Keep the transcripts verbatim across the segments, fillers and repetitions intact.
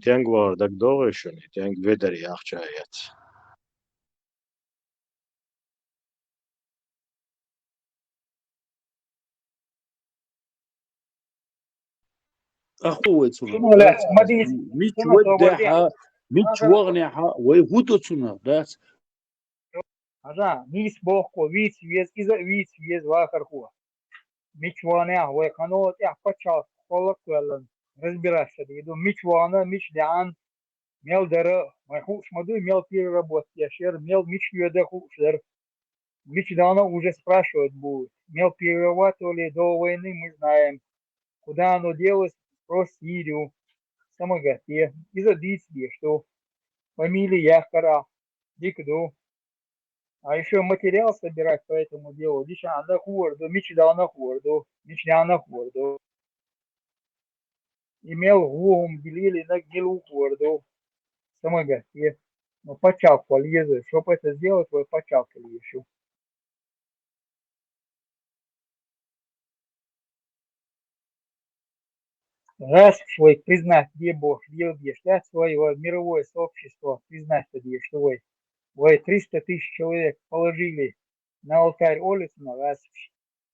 Тенг вар дагадогӀий шуна, тенг ведар яхча яц. Аху вай цунах. Цунах лаьцна ма дийца. Мича цунах ваддехьа, мича вагӀнехьа, вай гӀу ду цунах, дац? Хьажа, нийса боху, вийца веза, иза а вийца веза вахархо. Мича вагӀнехьа, вай кхано тӀехь пачхьалкх холла а кхоьллина, разбираться дийр ду. Мича вагӀна, мича даьӀна, мел дара, вай хууш ма дуй, мел переработка еш яра, мел мича йоьда хууш дара. Мича даьӀна уже спрашивать бу, мел перерабатывали до войны, мы знаем. Куда оно делось, спрос йийр ю. Самагатте. Иза дийца деш ду. Фамилия яккхара. Дика ду. А ещё материал собирать по этому делу. Дича ана хуур ду, мича даьӀна хуур ду, мича даьӀна хуур ду. И мел гӀу хӀума билилинарг мила ву хуур ду. Самагатте. Но пачхьалкх вала еза. Чтоб это сделать, вай пачхьалкх вала еза. ГӀазкхаша вай признать де бохуш, леладеш дац вай, вай мировое сообщество признать дан дезаш ду вай. Вай триста тысяч человек положили на алтарь олуьцунах гӀазкхаша.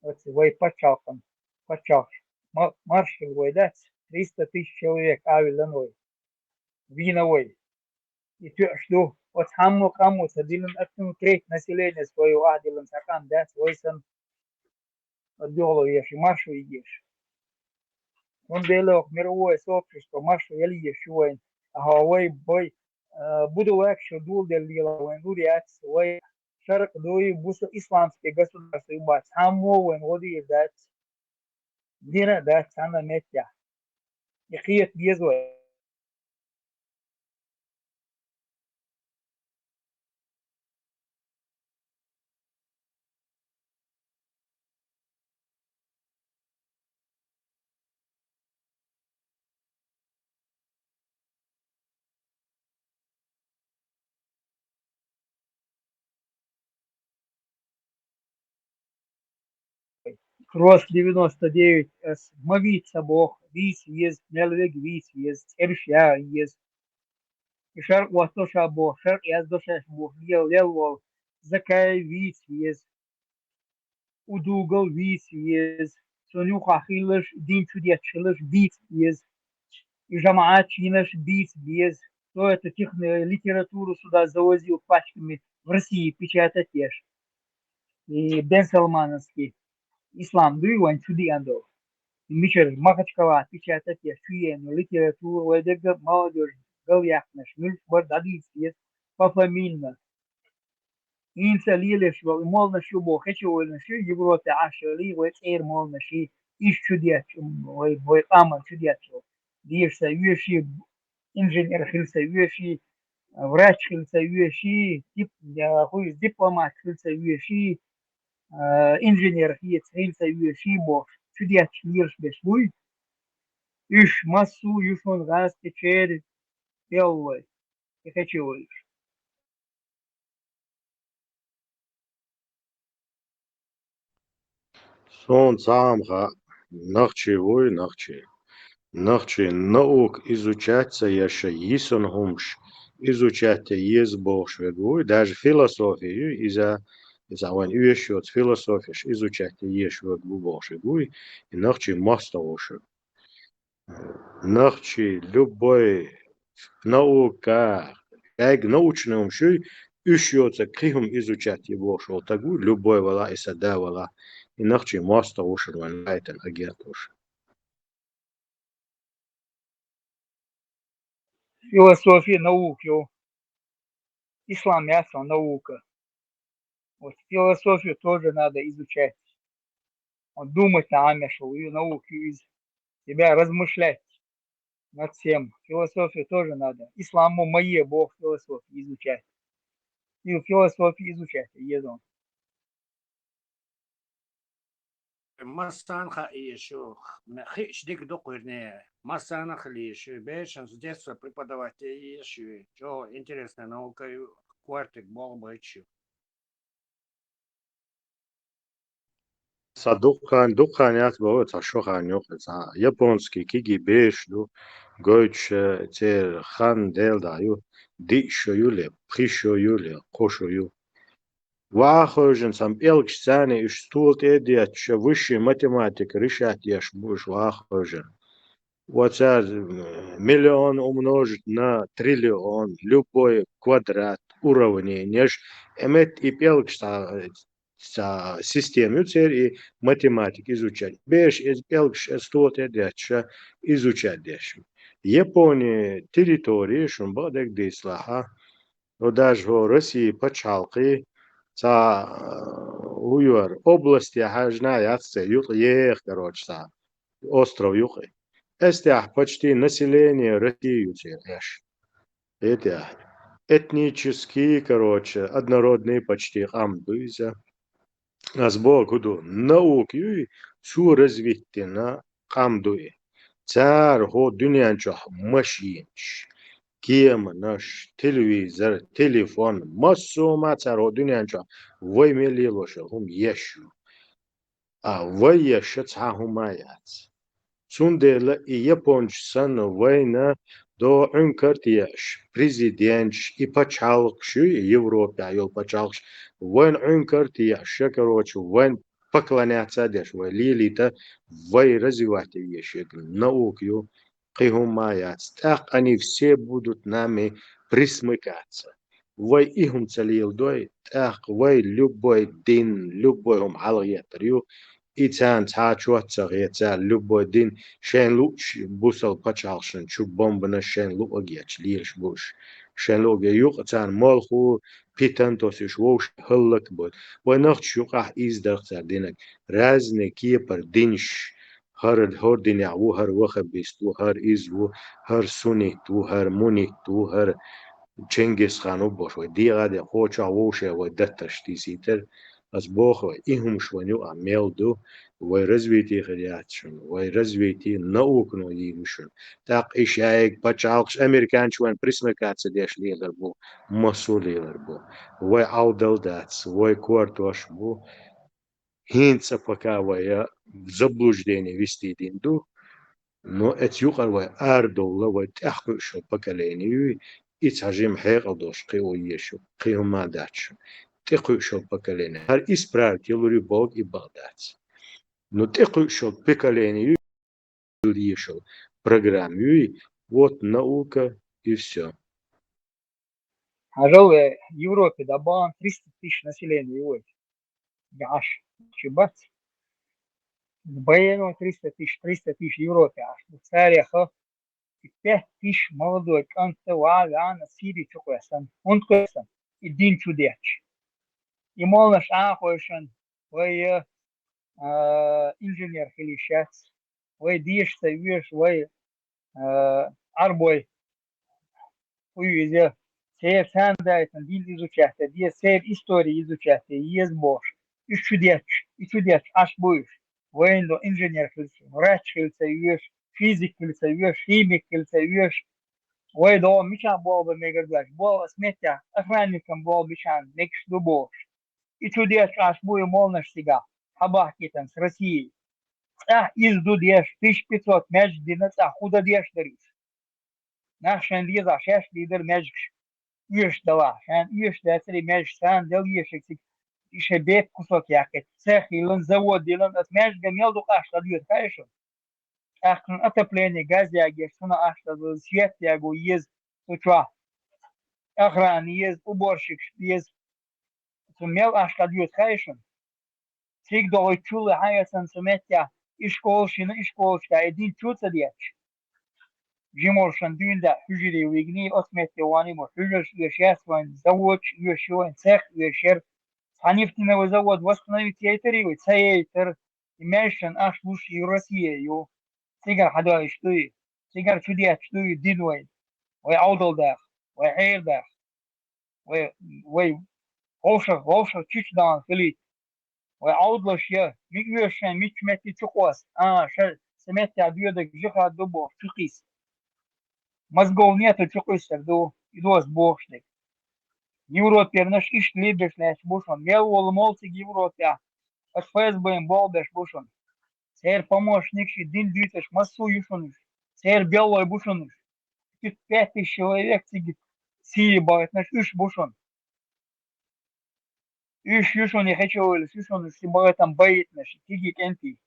Оцу вай пачхьалкхан, пачхьалкх ма-, маршалла вай дац, триста тысяч человек авеллан вай. Вийна вай. И тоьаш ду, оцу хьаммо къаммо ца диллина, оццул треть населения своего ахь диллина цхьа къам дац, вай санна, оцу дуьхьало еш, маршо йигеш. Цундела оха мировое сообщество маршо яла езаш ю вайна. Ахьа вай, вай, а, будулакша дуьлделла лела вайн лур яц, вай шаркъ дуй, буса исламский государство ю бац, хьаммо вайна гӀо дийр дац. Дина а дац цхьанна меттехь. И кхета беза вай. Просто девяносто девять эс ма вийца боху, вийца веза, мел верг вийца веза, цӀераш яа еза. И шаркъ отташа боху, шаркъ яздо шаьш боху, лел, лел волу Закай вийца веза. Удугал вийца веза. Цунна юххехь хилларш, дин чу детташ хилларш бийца беза. И жамаӀат йинарш бийца беза. Кто эту техни-, литературу сюда завозил пачками, в России печатать еш. И Бен Салмановский ислам дуй вайн чу деана долу. И мичара Махачкалахь печатать еш чу еана литература, вай дерриг а молодёжь гал яьккхинарш, муьлш бара дӀадийца деза, пофамильно. ХӀинца лелаш йолу молланаш ю боху, хечо вайнаш ю, Европе Ӏаш йолу вай цӀера молланаш, иштта чу детташ, вай, вай къаман чу детташ. Дийша ца веший, инженер хила ца веший, врач хила ца веший, дип-, я, хӀуъа дипломат хила ца веший, а, инженер хила ца веший бохуш, чу детташ лелаш берш буй. Уьш массо а ю шуна гӀазкхичеран беллой, и хечо вайнаш. Суна цхьа хӀума хаьа, нохчи вуй, нохчи. Нохчи наука изучать ца еш, йисина хӀумаш изучать ян еза бохуш верг вуй, даже философи ю, иза, иза вайн оьшуш йоцу философеш изучать ян езаш верг ву бохуш верг вуй, и нохчи мостагӀ ву шу. Нохчи любой наука, кӀайг научный хӀума шуй, уьш йоцург кхин хӀума изучать е бохуш волу таг ву, любой вала, и сан да вала, и нохчи мостагӀ ву шуна вайн лайтан агент ву шу. Философия наука ю. Ислам яц вайн наука. Вот философию тоже надо изучать. Вот думать на амешал, и наука из тебя размышлять над всем. Философию тоже надо. Исламу мае бох философию изучать. И философию изучать, езон. Массанхьа а езаш ю, хиъча дика ду кхуьрне. Массанхьа а езаш ю, берашна с детства преподавать е езаш ю. Чо интересная наука ю, кортиг болх байташ ю. Цхьа дуккхан, дуккхан яц боху, цхьа шо хан юкъа, цхьа японский киги беш ду, гойтуш, э, церан хан Делан дӀа ю, диъ шо ю ле, пхи шо ю ле, кхо шо ю. Ваха хожан цхьа пӀелгаш царна уьш стола тӀе а детташ, высшая математика решать деш бу уьш ваха хожан. Оцар, м, миллион умножить на триллион, любой квадрат, уравнениеш, эмет и пӀелгаш цхьа, цхьа система ю церан и математика изучать. Беш эз пӀелгаш эз стола тӀе а детташ, изучать деш. Япони территори, шун бакъдерг дийцалахьа, ну, даже хӀо Россия пачхьалкхе цхьа, э, хӀу яр, область яхьа жина яц церан, юкъа еха, короче, цхьа остров юкъа. Эс тӀехь почти население России ю церан эш. Этнический, короче, однородный почти къам ду иза. Ас боху ду, наука юй, цо развитина къам ду и. Цара хӀо дуьнен чохь машинаш, кеманаш, телевизор, телефон, массо а ма цара хӀо дуьнен чохь вай мел лелош йолу хӀума еш ю. А вай еш цхьа хӀума яц. Цундела и япончу санна вайна до Ӏуьнкар а теӀаш, президенташ, и пачхьалкхаш ю, и Европехь йолу пачхьалкхаш, вайна Ӏуьнкар а теӀаш, короче, вайна поклоняться а деш, вай лелийта, вай развивать а еш, наука ю, кхин хӀума яц. ТӀаккха они все будут нами присмыкаться. Вай и хӀума ца леладой, тӀаккха вай любой дин, любой хӀума хьалхагӀеттар ю, и царна цхьа а чот ца хета, цара любой дин шайн луъучу бусал пачхьалкхашна чу бомбанаш шайн луъург ечу лелаш бу уьш. Шайн луъург юкъа царна молхо, питан тосуш вовшах хӀаллакбойту. Вай нохчаш юкъахь иза дарх цара динарг. Разный кепара динаш, хӀара хӀор динехь ву, хӀара ваххабист ву, хӀара иза ву, хӀара суннит ву, хӀара мунит ву, хӀара Чингисхан ву бохуш, вай дегӀа а де, кхочохь вовше вай даттарш тийсийтар. Ас боху вай, и хӀумаш вайн юкъахь мел ду, вай развитие хир яц шуна, вай развитие наукано йийр ю шуна. ТӀаккха и шайга пачхьалкхаш, американчу вайн присмыкаться деш лелар бу, массо а лелар бу. Вай Ӏовдал дац, вай кортош бу. ХӀинца пока вай заблуждение вистий дина ду, но эца юкъара вай арадовла, вай тӀаьхьакхуьуш йолу поколение юй, и цхьа жима хьекъал долуш кхин а еш ю, кхин хӀума а дац шу. ТӀекхуьуш йолу поколение. ХӀара исправить ялур ю боху и бакъ дац. Но тӀекхуьуш йолу поколение юй, еш йолу программа юй, вот наука и всё. Хьажал, э, Европе дӀабахана триста тысяч население ю вай. Гаш, чу бац. Баяно триста тысяч, триста тысяч Европе Ӏаш ду. Цареха и пять тысяч молодой кӀант ваьӀна Сири чу кхоьссина. ХӀунда кхоьссина? И дин чу детташ. И молнаш Ӏа а хойшина, вай, а, инженер хила йиш яц. Вай деша ца оьшу, вай, а, Ӏарбой, хӀу ю иза, церан царна даийтина дин изучать ян деза, церан истори изучать ян еза бохуш. Уьш чу детташ, и чу детташ Ӏаш бу уьш. Вайна до инженер хила ца, врач хила ца оьшу, физик хила ца оьшу, химик хила ца оьшу. Вай догӀу мичахь болх бан мегар ду аьлча, болх аса меттехь охранникан болх бичахьана мегаш ду бохуш. И чу детташ Ӏаш бу и молнаш цигахь, хьабахкийтина с Россией. ЦӀахь иза ду деш, тысяча пятьсот маьждиг дина, цӀахь хӀун дан деш дара уьш? Нах шайн дезахь шаьш дийр дара маьждигаш оьшуш далахь, шайна оьшуш дацара и маьждигаш, царна дала ешиг цига, и шайн бепиг кусок яьккхи. Цех йиллина, завод йиллина, аса маьждига мел дукха Ӏаш дӀадоьду хаьий шуна? ТӀаккха шуна отопление, газ ягош, шуна Ӏаш дӀадоьду, свет яго еза цу чохь, охрана еза, уборщикаш беза. Цу мел Ӏаш дӀадоьду хаьий шуна? Цига догӀуьйту чулла хьан эцна цу меттехь, и школаш йина, и школашкахь и дин чу ца детташ. Жимолшан дуьйна даа хьуьжаре вигний, оцу метте ванний бу хьуьжарш оьшуш яц вайн, заводаш оьшуш ю вайн, цех оьшуш яра. Цхьа нефтяной завод восстановить яйтарий вай? Ца яйтара. И маьждигаш Ӏаш луш и Россия ю. Цигара хьадоуьйтуш дуй? Цигара чу детташ дуй дин вай? Вай Ӏовдал даха, вай хьерадаха, вай, вай вовшах, вовшах чуьчу дахана хилийта. Вай Ӏовдалаш я, ми оьшу шайн миччу метте чу къоста? А, ша, сан меттехь доьдург жихад ду бохуш, чу кхисса. Мозгов нету, чу кхуьссур ду, и доцу бохуш дерг. Европернаш иштта либеш лаьтташ бу шуна. Мел волу молу цига Европехь? Ас ФСБ-н болх беш бу шуна. Церан помощникаш, дин дуьйцуш массо а ю шуна уьш. Церан беллой бу шуна уьш. Пять тысяч человек цига Сири бахийтинарш уьш бу шуна. Уьш ю шуна, и хечо вуйлаш ю шуна уьш, и бахийтина бахийтинарш, кегий кӀентий.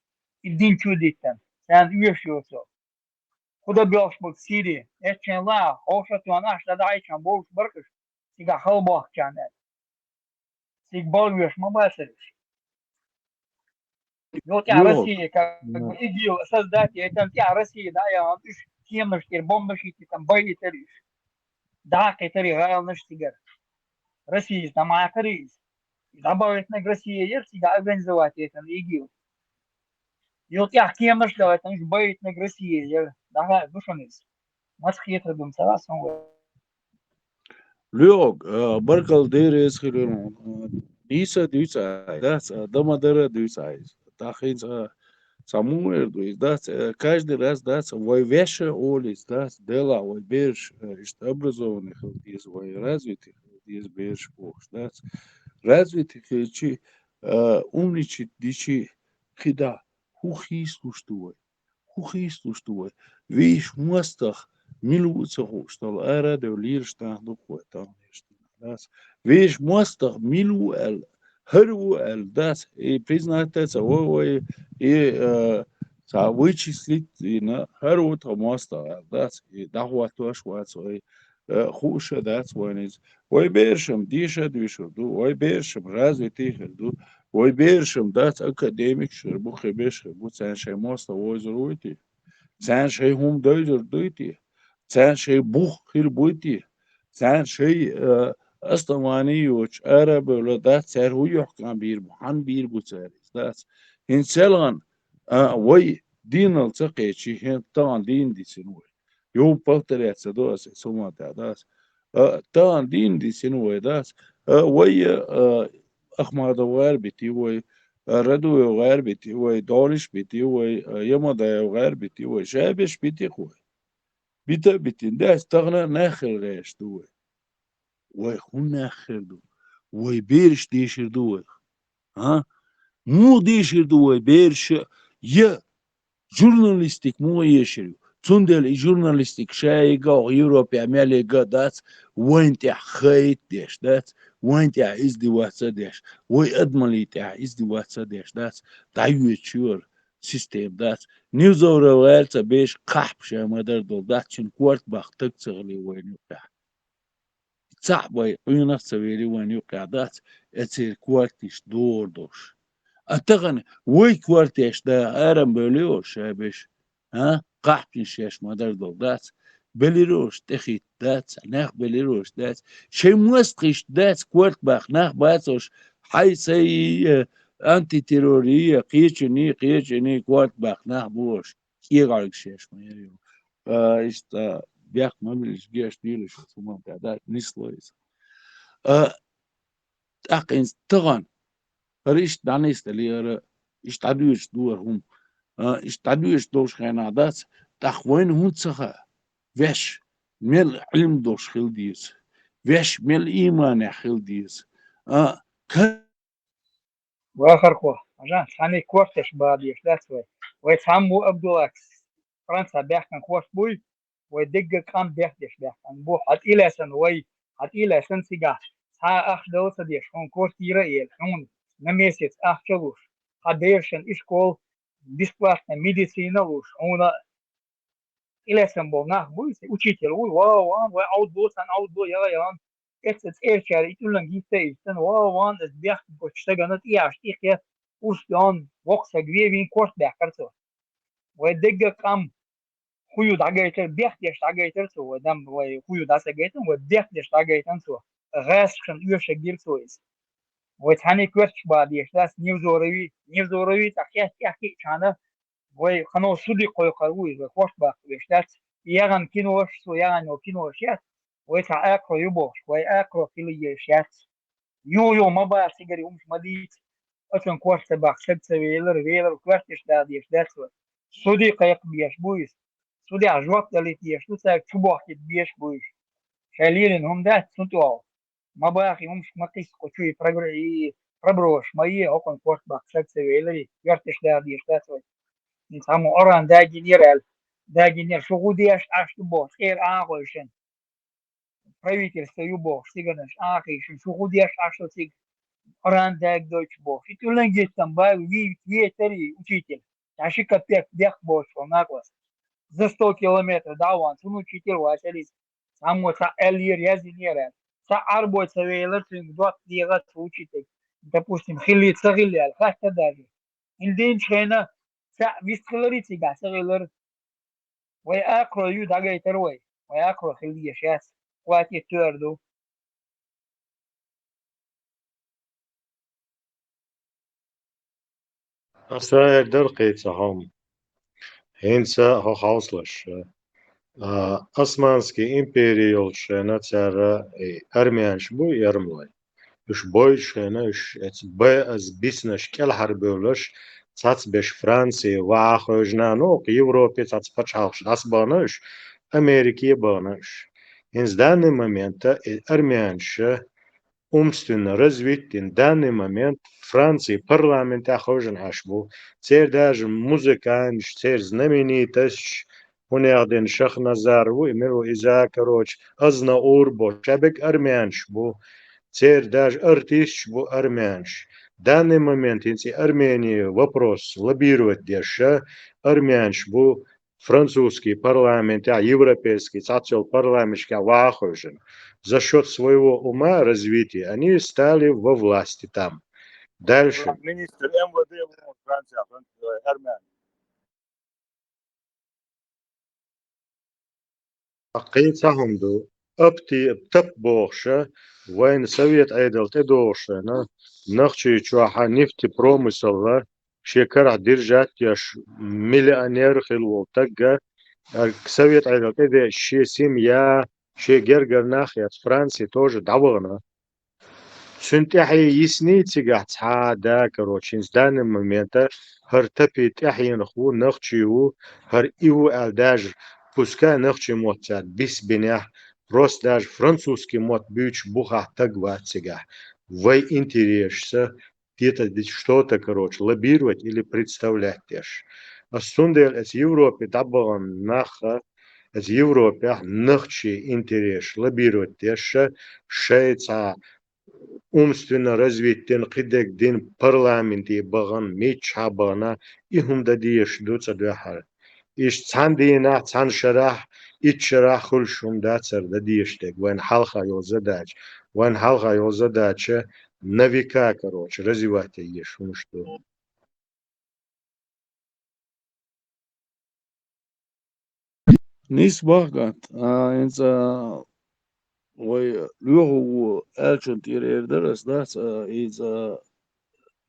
И дин чу диттина. Царна уьш ю цо. Куда белш бу Сири? Эцчен ла, ховшат йон аш, да дайчан болш баркаш. Цига халбохчан аьлла. Цига балвеш ма бацараш. Ну, тя Россия, как бы, ИГИЛ создать, это тя Россия, да, я вам уж кемнаш тир бомбашите, там, боитариш. Да, китари гайлнаш тигар. Россия, там, акарис. Добавить на Россия, ер, цига организовать, это ИГИЛ. Йо, тя кемнаш, да, это уж боит на Россия, ер. Да, душанис. Масхетра дум, сара, сон. Лёк, э, баркал дерес хилерон. Э, Диса дуьйцай, дац, э, Дамадара дуьйцай. Тахин, э, самуэр дуьйц, дац, э, каждый раз, дац, вай веша олис, дац, дела, вай берш, э, ишт образованный хил деза, вай развитый хил деза берш бохш, дац. Развитый хилчи, э, умничать дичи хида, ху хийслуш ду вай. Ху хийслуш ду вай. Виш мостах мила ву ца хууш, тал ара дев лирш тан дукх вай, тан лирш тан, дац. Виш мостах мила ву аьлла, хӀара ву аьлла, дац. И признать ца во вай, и, э, ца вычислить, и на хӀара ву тха мостах аьлла, дац. И дӀахоттош вац вай. Э, хууш а дац вайна иза. Вай бершам дийша дуьйшур ду, вай бершам развитый хир ду, вай бершам дац академикаш хир бу, кхебеш хир бу, царна шайн мостагӀа вовзар вуй те, царна шайн хӀума дойзар дуй те, царна шайн бух хир буй те, царна шайн, э, основание йоцуш ара а бевлла дац, цара хӀу йохкан бийр бу, хьан бийр бу цара иза дац. ХӀинца селхан, а, вай дийнал ца кхечи, хӀинца тахана дийна дицина вай. Юха повторяться до аса, сумата, да аса. А, тахана дийна дицина вай, да аса. А, вай, а, Ахмадов гӀар бити вай, а, Радуев гӀар бити вай, Долиш бити вай, а, Ямадаев гӀар бити вай, шабеш бити вай. Бита битин, да аса, тахана нах хила гӀерташ ду вай. Вай хӀун нах хир ду? Вай бераш дийшир ду вайх. А? Муха дийшир ду вай бераш? Я журналистик муха ешир ю? Цундела и журналистик ша йига, оха Европе мел йига дац, вайн тӀехь хейт деш дац, вайн тӀехь издеваться деш, вай адамалий тӀехь издеваться деш дац, дӀайоьдуш йора система дац. Невзоров гӀар ца беш кхахьпа ша ма-дарра долу дац, цуьнан корта баккха таг ца хили вайна юкъехь. Цхьаъ вай Ӏуьйнах а ца вели вайна юкъехь дац, эцера кортиш дора долуш. А тахана вай кортеш да арам бевлли олуш шабеш, а? Кхахьпнаш шаьш ма-дарра долу дац. Беллирош тӀехӀитта дац, нах беллирош дац. Шайн мостагӀ иштта дац, корта баккха нах бацош, хьай цай, э, антитеррорий, кхечуний, кхечуний корта баккха нах бохуш, кӀегӀаргаш шаьш ма яра ю. А, иштта бехк ма билаш, геш дийлаш, хӀуманна тӀехь дац, нисло иза. А, тӀаккха хӀинца тахана, хӀара иштта дӀанисдале хӀара, иштта дӀадоьдуш ду хӀара хӀума. А, иштта дӀадоьдуш долуш хенахь дац, тӀаккха вайна хӀунда ца хаьа? Ваьш мел Ӏилма долуш хила деза? Ваьш мел ийманехь хила деза? А, ка- Вахархо, хьажа, цхьаьна корташ бадеш дац вай. Вай цхьаммо Абдуллакс Франца баьхкан корта буй, вай дегга къам бехдеш баьхкан бу. Хьан тӀелаьцна вай, хьан тӀелаьцна цигахь, цхьа а ахча дала ца деш, хьуна квартира а елла, хьуна на месяц ахча луш, хьан берашна и школа, бесплатно медицина луш, хьуна тӀелаьцна болу нах буй, учитель вуй, ва, ван, вай Ӏовдало, царна Ӏовдало, яла, яла. Эцца цӀерачара и тӀулланг йитта а йиттина, ва, ван, ас бехк бочу стагана тӀехьаш тӀекхе, урс йон, воккха стаг ве вин корта баьккхара цо. Вай дегга къам, хӀу ю дӀагайтар, бехк деш дӀагайтар цо, вай дам, вай хӀу ю дӀа ца гайтина, вай бехк деш дӀагайтина цо. ГӀаскхашна оьшург гира цо иза. Вай цхьаьна коьрташ бадеш дац, Невзорови, Невзорови цхьа хетта тӀехкиъчхьана, вай хӀано суде кхойкхур ву иза, вай хӀорш баккха веш дац. И яхана кинош, цо яхана йолу кинош яц, вай цхьа акхаро ю бохуш, вай акхаро хила езаш яц. Юха-юха ма баха цигаре хӀумаш ма дийца. Оцунна корта ца баккха стаг ца велар, велар коьрташ дала деш дац вай. Суде кхайкха беш бу иза. Судехь жоп далийта деш ду, цаьрга чу бохкийта беш бу иза. Шайн лелийна хӀума дац, цунна тӀе вогӀу. Ма баха и хӀумаш, ма кхисса кху чу и програ-, и проброш ма е, хӀокхунна корта баккха саг ца вейлари, йорташ дагӀа дезаш дац вай. Цхьаммо Ӏоран дагийнера аьлла, дагийнера, шу гӀу деш Ӏаш ду боху, цӀера Ӏан а хойшина. Правительство ю бохуш, циганаш Ӏан а хойшина, шу гӀу деш Ӏаш ду цига, Ӏоран дагадойтуш бохуш. И тӀулан геттам бай, ви-, ветари учитель. Цхьа ши капек декх боцуш ван накъост. За сто километр дӀа а ван, цунна учитель вацара иза. Цхьаммо цхьаъ аьллера, яздинера аьлла. Цхьа Ӏарбой ца вейлар цуьнга, дот дегӀа ца учитель. Допустим, хилли ца хилли аьлла, хатта даже. Ил дийначу хенахь цхьаъ вист хилари цигахь ца хилар. Вай акхарой ю дӀагайтар вай. Вай акхарой хилла еш яц. Хватит тоьар ду. Аса эр дара кхин цхьа хӀума. ХӀинца хьо хьовсалаш. А, Османский импери йолчу хенахь цара, и, армянаш бу, и, армлой. Уьш бойчу хенахь уьш эца б-, аз биснаш кӀелхьарбевллаш, цхьацца беш Франци ваха хевшина, ну, окху Европе цхьацца пачхьалкхаш дӀасабахана уьш, Америке а бахана уьш. ХӀинца данный момента и армянаш умственно развитина данный момент Франци парламентехь хевшина Ӏаш бу. Церан даже музыканташ, церан знаменитосташ, хӀунех дина Шахназар ву, и мила ву иза, короче, Азнаур бо, шаберг армянаш бу. Церан даже артисташ бу армянаш. Данный момент хӀинца и Армени вопрос лоббировать деш армянаш бу французский парламентехь, европейский цхьацца йолу парламенташкахь ваха хевшина. За счёт своего ума, развития они стали во власти там. Дальше. Министр МВД ву Францехь, фран-, э, армян. Кхин цхьа хӀума ду. Апти-, ТАП бохуша, вайна Совет Ӏедал тӀедогӀуш хенахь, Нохчийчохь нефтепромыслал шен карахь держать еш миллионер хилла волу стаг, Совет Ӏедал тӀедеъча шен семья, шен гергара нах эцна Франци тоже дӀавахана. Цуьнан тӀаьхье йисний цигахь цхьа а да, короче, хӀинца данный момента хӀара ТАПи тӀаьхьенах ву, нохчи ву, хӀара и ву аьлла даже, пускай нохчи мотт цара бисбинехь, просто даже французский мотт буьйцуш бухахь стаг вац цигахь. Вай интересашца где-то здесь что-то, короче, лоббировать или представлять деш. Ас цундела эца Европе дӀабахана нах, эца Европехь нохчий интересаш лоббировать деш, шайн цхьа умственно развитина, кхидерг дина парламенте бахана, миччахьа бахана, и хӀума дан дезаш ду цкъа дуьххьара. Иштта цхьана дийнахь, цхьана шарахь, итт шарахь хуьлуш хӀума дац хӀара дан дезаш дерг, вайна хьалха йолу задача. Вайна хьалха йолу задача на века, короче, развивать ян езаш хӀумаш ду. Нийса боху, Гат. А, хӀинца вай лоьху ву аьллачун тӀера эр дара ас, дац, а, иза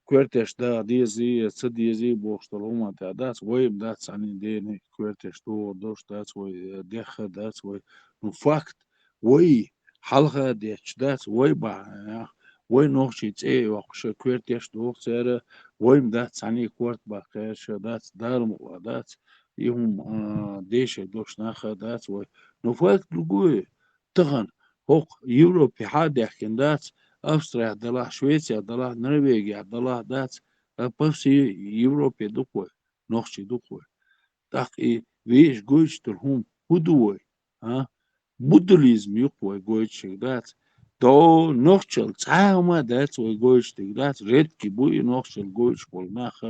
коьртеш да дезий, ца дезий бохуш долу хӀуманна тӀехь дац, вай-м дац цхьаьннан дена коьртеш догӀур долуш, дац вай, э, дехха дац вай. Ну, факт, вай хьалха детташ дац, вай бахьана, вай нохчий цӀе а йоккхуш, коьртеш доху цара, вай-м дац цхьаьннан корта баккхеш, дац, Дала мукъ лахь дац, и хӀума, а, дешар долуш нах а дац вай. Ну, факт лугу вай, тахана хӀокху Европе хьа а даьхкина дац, Австрияхь далахь, Швецехь далахь, Норвегехь далахь дац, а, по всей Европе ду-кх вай, нохчий ду-кх вай. ТӀаккха и вешан гойтуш долу хӀума хӀун ду вай, а? Буддализм ю-кх вай гойтуш дерг, дац. До нохчалла цхьа а хӀума а дац вай гойтуш дерг, дац. Редкий бу и нохчалла гойтуш болу нах,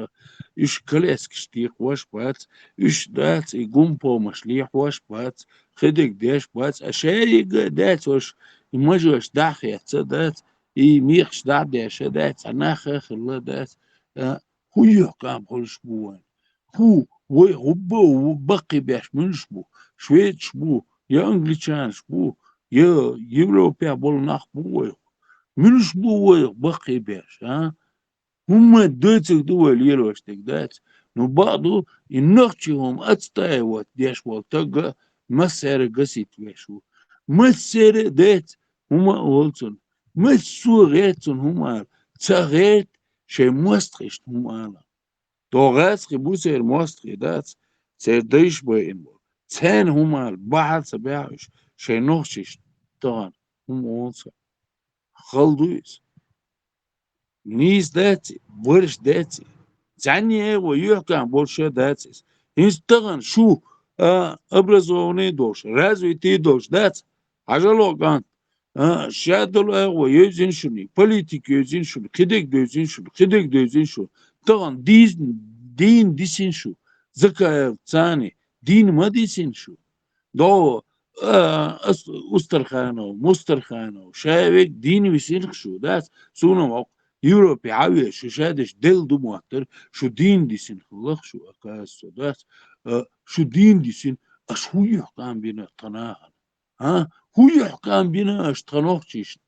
уьш коляскаш декхош бац, уьш, дац, и гумпомаш лехьош бац, кхидерг деш бац, а шайга а дац, уьш и мажош дӀа а хецна, дац, и мекхаш дӀа а деш, дац, цхьа нах а хилла, дац. А, хӀун юьхькӀам хуьлуш бу вайн? ХӀу, вай хӀу бу, баккхий беш муьлш бу? Шведаш бу, я англичанаш бу, я Европехь болу нах бу вай? Муьлш бу вай баккхий беш, а? ХӀумма доьцург ду вай лелош дерг, дац. Ну, бакъ ду, и нохчий хӀума отстаивать деш волу стаг а массара а гасийтта веш ву. Массара а, дац, хӀума а олу цунна. Массо а гӀерта цунна хӀума ала. Ца гӀерта шайн мостагӀашна хӀума ала. ДогӀаца кхин бу церан мостагӀий, дац, церан дайша байина болу. Царна хӀума ала, бахьана ца баьхьа уьш шайн нохчашна тахана хӀума олу цара. Хала ду иза. Нийса дац, барш дац. Цхьанне а гӀо юьхькӀам болуш а дац иза. ХӀинца тахана шу, а, образованный долуш, развитый долуш дац. Хьажало, кӀант, а, ша долу а гӀо евзина шуна, политика евзина шуна, кхидерг девзина шуна, кхидерг девзина шуна. Тахана дийна, дийна дисина шу, Закаев царна дийна ма дисина шу. ДогӀу, а, ас-, Устарханов, Мустарханов, ша верг дийна висинарх шу, дац? Суна воккха Европе хьан ве шу ша деш делла ду моттара, шу дийна дисина хилла шу, оказывается, дац? А, шу дийна дисина, аша хӀун юьхькӀам бина тхан нахана? А? ХӀун юьхькӀам бина аша тхан нохчишна?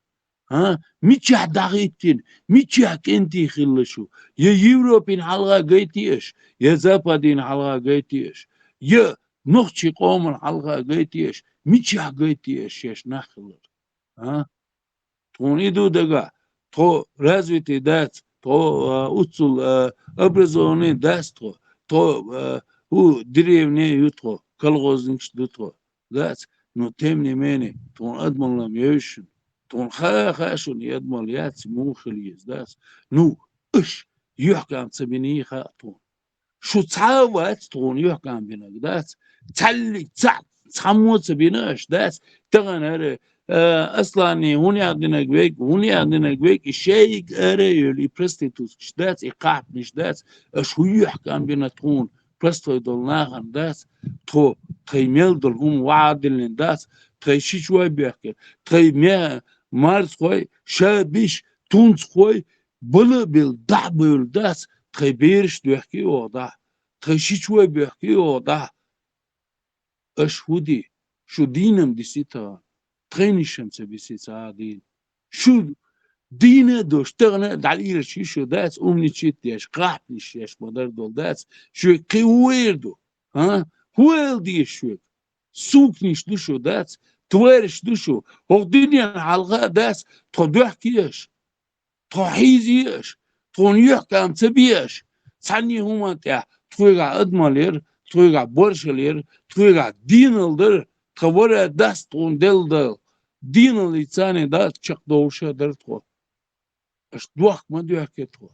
А? Мичахь дӀахӀиттина, мичахь кӀентий хилла шу? Я Европин хьалха гайтий аша, я Западин хьалха гайтий аша, я нохчийн къоман хьалха гайтий аша, мичахь гайтий аша шаьш нах хилар? А? Тхуна и ду дагахь, тхо развитый дац, тхо, а, уццул, а, образованный дац тхо, тхо, а, хӀу деревне ю тхо, колхозникаш ду тхо. Дац, но тем не менее, тхуна адамалла ма евза шуна. Тхуна ха а хаьа шуна, и адамалла яц, муха хила еза, дац. Ну, аша юьхькӀам ца биний хаьа тхуна. Шу цхьа а вац тхуна юьхькӀам бинарг, дац. Цхьаллиг цхьа, цхьаммо а ца бина аша, дац. Тахана хӀара, а, Асланна хӀун яздинарг верг, хӀун яздинарг верг, и шайга ара а йолу, и проституткаш дац, и кхахьпанаш дац. Аша хӀун юьхькӀам бина тхуна? Простой долу нахана дац, тхо тхайн мел долу хӀума ваӀа а диллина дац, тхайн шичой боьхкира, тхайн ме-, марзхой, шабиш, тунцхой, бала а белла, дӀа а бевлла дац, тхайн бераш доьхкий оха дӀа, тхайн шичой боьхкий оха дӀа. Аша хӀун ди? Шу дийна-м дисий тахана, тхайнаш-м ца бисий цхьа а дийна. Шу дийна а долуш, тахана а дӀалелаш ю шу, дац, умничать деш, кхахьпанаш еш ма-дарра долу, дац, шуьга кхин хӀун эр ду? А? ХӀун ала деза шуьга? Сукнаш ду шу, дац, твараш ду шу. ХӀокху дуьненна хьалха а, дац, тхо доьхкий аша, тхо хьийзий аша, тхуна юьхькӀам ца бий аша, цхьанне а хӀуманна тӀехь тхоьгахь адамалла яра, тхоьгахь боршалла яра, тхоьгахь дийналла дара, тхан вара а, дац, тхуна делла дала, дийналлица царна дац, чекхдовлуш а дара тхо. Аша дохка ма доьхкира тхо.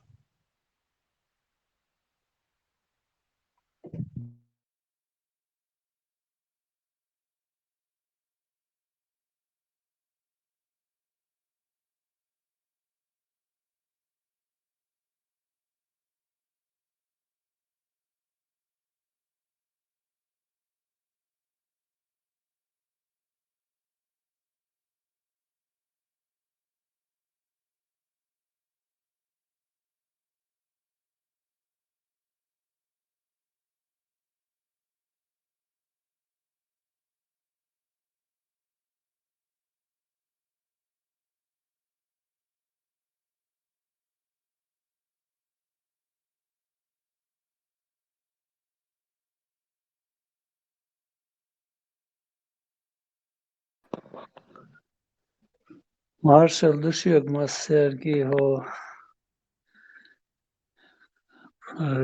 Маршалла ду шуьга массеран а, хӀо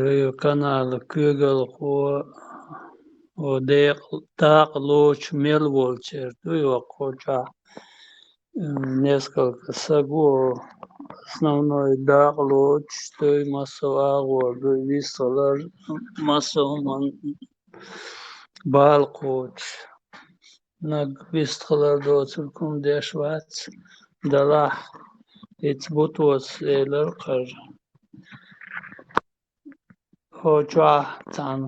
радиоканала куьйгалхо, хӀо декъ-, дакъа лоцуш мел волчеран ду йоккхачохь. М, несколько саг ву, основной дакъа лоцуш дуй, массо а агӀор дуй, вистхилар, массо а хӀуманна бала кхочуш. Нагахь вистхилар доцург хӀума деш вац, делахь, ица бутоца элира кхара. ХӀо чохь цхьана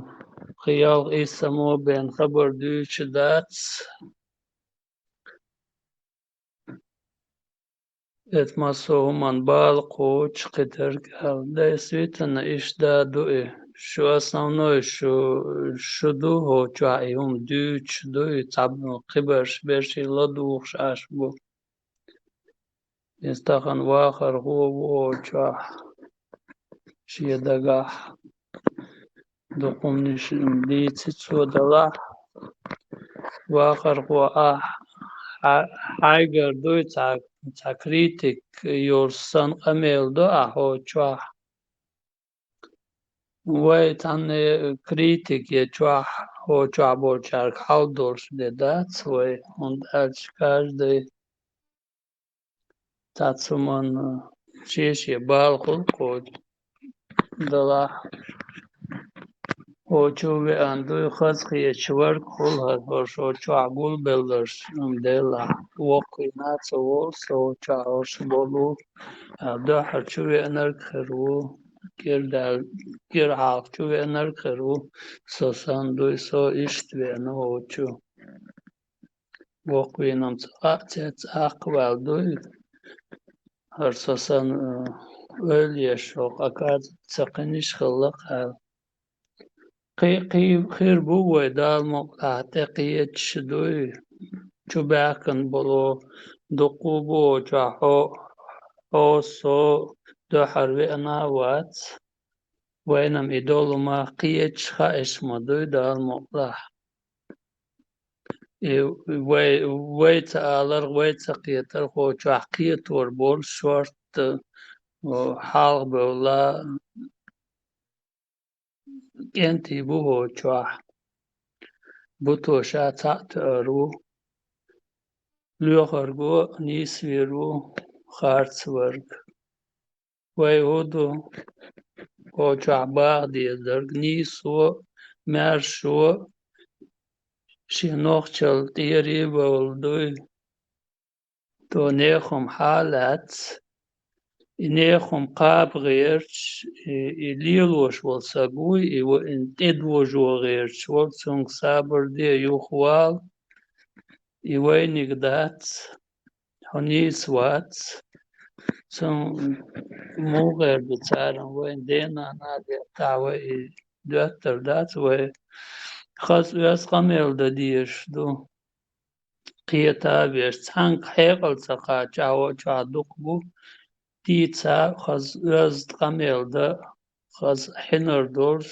кхин ялх-исс само бен хабар дуьйцуш дац. Эта массо а хӀуманна бала кхочуш кхидерг аьлла. Действительно, иштта да ду и. Шу основной, шу, шу ду, хӀо чохь и хӀума дуьйцуш ду, и цхьа кхиберш берший ладугӀуш Ӏаш бу. Иза тахана вахархо ву хӀо чохь. Шен дагахь дукха хӀуманаш дийци цо, делахь, вахархо, ахь, хьа-, хьайгара дуй цхьа, цхьа критик йолуш санна къамел до ахь хӀо чохь. Вай цхьанне критик я чохь, хӀо чохь болчаьрга хьал долуш де дац вай, хӀунда аьлча каждый цхьацца хӀуманна шен-шен бала хул кхочу далахь. Хьо чу веана дуй, хаза кхеташ верг хул хӀара, хӀорш хьо чохь гулбелларш, ам, делахь. Воккхавина ца волу со, хьо чохь хӀорш болу, а, дуьххьара чу веанарг хир ву, кӀира даьлла, кӀира хьалха чу веанарг хир ву, со санна дуй, со иштта веана хьо чу. Воккхавинарг цкъа а ца, цкъа а ваьлла дуй. ХӀара со санна, э, ойла еш, хӀокху оказывается ца кхиниш хилла-кх аьлла. Кхин, кхин хир бу вай, Дала мукъалахь, тӀекхеташ дуй. Чубаьхкина болу дуккха а бу хьо чохь, хьо, хьо, со дуьххьара веана а вац. Вайна-м и долу ма кхеташ, хаьаш ма дуй, Дала мукъалахь. И вай, вай ца аларх, вай ца кхетарх, хьо чохь кхетор болуш шортта, о, хьалха бевлла кӀентий бу хьо чохь. Бутоша цхьаъ тоьар ву, лоьхург а нийсвийр ву, харцверг. Вай хӀун ду, хьо чохь баха дезарг, нийсо а, маьршо а, шен нохчалла тӀера а бевлла дуй. То нехан хьалац, и нехан кхаба гӀерташ, и, и лелош волу саг вуй, и ва-, и тӀедожо гӀерташ волу, цуьнга сабар де, юхавала, и вайниг дац. Хьо нийса вац. Цунна муха гӀерта ду цара, вайн ден-нана а летахь, вай и доьттар дац, вай хаза оьзда къамел дан дезаш ду. Кхета а веш, цхьаьнга хьекъал ца кхаччахь, хьо чохь дукха бу, дийца а, хаза оьзда къамел дан, хаза хьинар долуш,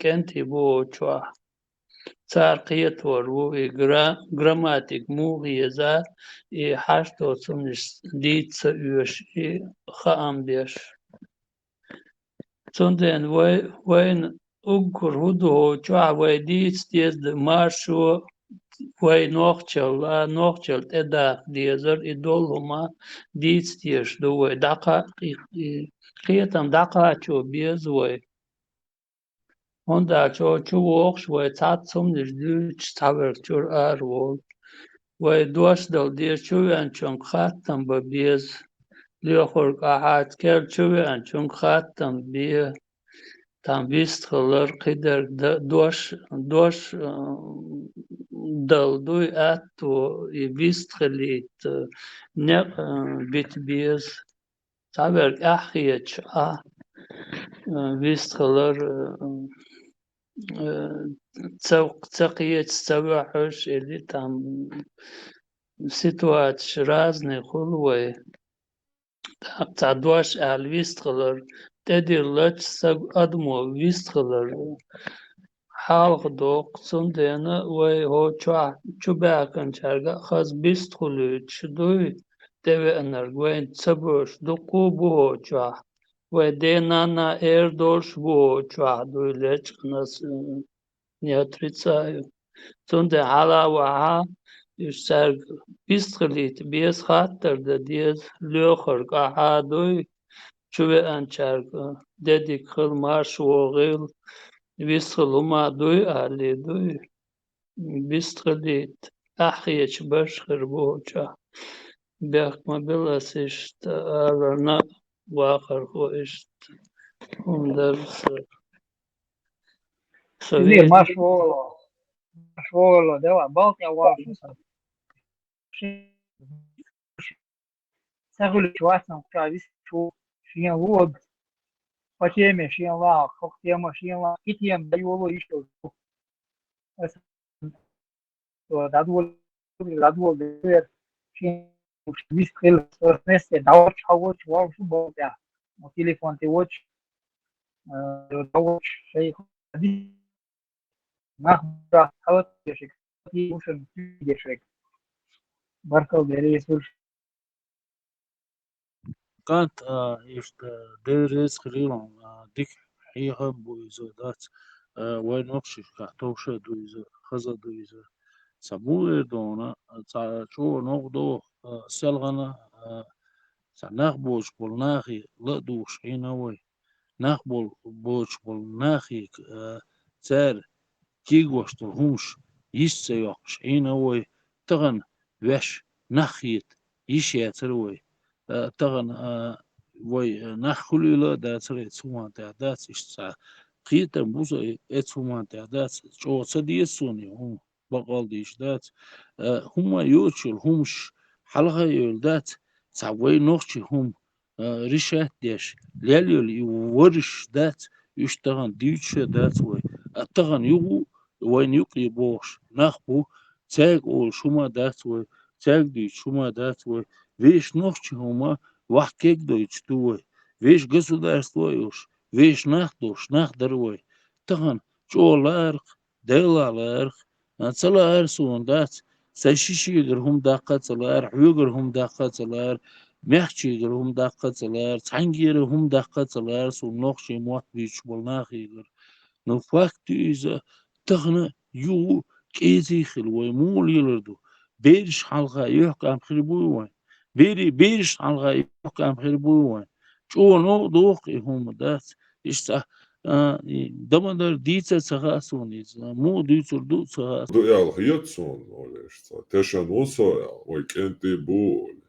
кӀентий бу хьо чохь. Цара кхетор ву, и гра-, грамматика муха еза, и хьашто цуннаш дийца ца оьшу, и хаам беш. Цундела вай, вайна уггар хӀун ду хьо чохь, вай дийца деза ду, маршо, вай нохчалла, нохчалла тӀедаха дезар, и долу хӀума дийца дезаш ду вай. ДӀакха-, и, и кхетам дӀакхачо беза вай. ХӀунда аьлча чу вогӀуш вай цхьацца хӀуманаш дуьйцуш цхьаверг чуьра ара волу. Вай дош дала деза, чу веанчуьнга хаттам бан беза. Лоьхург ахьа, керла чу веанчуьнга хаттам бе. Там вистхилар, кхидерг д-, дош, дош, а, дала дуй аьтто, и вистхилийта, а, некъ, а, бита беза. Цхьаверг ахь хеташ, а, а, вистхилар, а, а, ца, ца кхеташ, ца ваьхьаш, или там ситуацеш разные хуьлу вай. ТӀаккха цхьа дош аьлла вистхилар, тӀедиллача саг адамо вистхилар хьалха доккху, цундела вай хӀо чохь чубаьхкинчаьрга а хаза вистхуьлуьйтуш дуй, тӀевеанарг вайна ца боьш дуккха а бу хӀо чохь. Вай ден-нана эр долуш бу хӀо чохь дуй, лечкъанас, э, не отрицаю. Цундела хьала а вахьа, уьш цаьрга вистхилийта беза, хаттар дан деза, лоьхург ахьа дуй, чу веанчаьрга де дика хила, марша вогӀийла, вистхила хӀума дуй, алий дуй. Вистхилийта, ахь хеташ барш хир бу хӀо чохь. Бехк ма билла ас иштта аларна, вахархо иштта хӀума дара сан. Со Ильмир, веза. Марш вогӀийла, марш вогӀийла, давай, балтӀехь вахаш сан. Ца хуьлуьйтуш вац сан кхузахь вистхилийта, шен лоьхург, по теме шен лоьхург, хӀокху тема шен лоьхург, и тема дӀайоло иштта. Аса дӀадолийла, дӀадолийла, шен вистхила, со месте дӀавахча, хьо вахча, вовшах балтӀехь. Телефон тӀе вахча, э, дӀавахча, шайх нах бахьа хьалат дешиг, тӀе вушан дешиг. Баркалла, Дела реза хуьлда. КӀант, а, иштта, Дела реза хуьлийла, а, дика хьехам бу иза дац, а, вайн нохчашкахь товш а ду иза, хаза а ду иза. Сан бу эр дона, цхьа чӀогӀа новкъа догӀу, а, селхана, а, Цхьа нах боцуш болу нахе ла а духуш Ӏийна вай. Нах бол-, боцуш болу нахе, а, цара кегош долу хӀумаш йиш ца йоккхуш Ӏийна вай. Тахана ваьш нах хета йиш яцара вай. А, тахана, а, вай, а, нах хуьлийла а дацара, эцу хӀуманна тӀехь дац иштта цхьа кхетам бу со, э, эцу хӀуманна тӀехь дац, чӀогӀа ца деза суна и хӀума. Бакъалла дийш дац. Э, хӀума йоцуш йолу хӀумаш хьалха а йолу дац, цхьа вай нохчийн хӀума, э, решать деш, лел йолу и варриш дац, уьш тахана дуьйцуш а дац вай. А тахана юха вайна юкъе бохуш нах бу, цаьрга олуш хӀума дац вай, цаьрга дуьйцуш хӀума дац вай. Вешан нохчийн хӀума ваха кегдойтуш ду вай. Вешан государство а йолуш, вешан нах долуш, нах дара вай. Тахана чӀогӀа лаарах, Делла лаарах, а, ца лаара суна дац, сайн ши шегара хӀума даккха а ца лаара, хьоьгара хӀума даккха а ца лаара, маьхчигара хӀума даккха а ца лаара, цхьаьнггера хӀума даккха а ца лаара суна нохчийн мотт буьйцуш болу нахегара. Ну, факт ю иза, тахана юха кӀезиг хила вай муха лелар ду? Бераш хьалха юьхькӀам хир буй вайн? Бери-, бераш хьалха юьхькӀам хир буй вайн? ЧӀогӀа новкъа доху и хӀума дац. Иштта, а, и дамадар дийца а ца хаьа суна иза. Муха дуьйцур ду а ца хаьа. Ду аьлла хета суна, олуш ца. Тешан ву со аьлла, вай кӀентий бу, олу.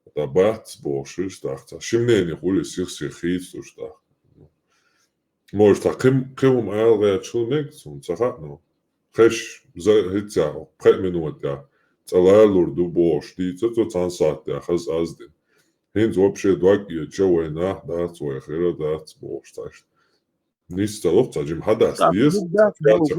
Ткъа бац бохуш, иштта, тӀаккха ца. Ши мнение хуьлу, сих-сих хийцалуш тӀаккха. Может, цхьа кхин-, кхин хӀума ала гӀерташ хила мега суна, ца хаьа, ну. Хезаш, за хӀинца пхи минот я, цӀа лалур ду бохуш, дийца цо цхьана сахьтехь хаза аз дина. ХӀинца вообще дог а йоьдуш, вай нах дац, вай хира дац бохуш цхьаьшна. Нийса ца лоху цхьа жима хьадац деза, дац, дац,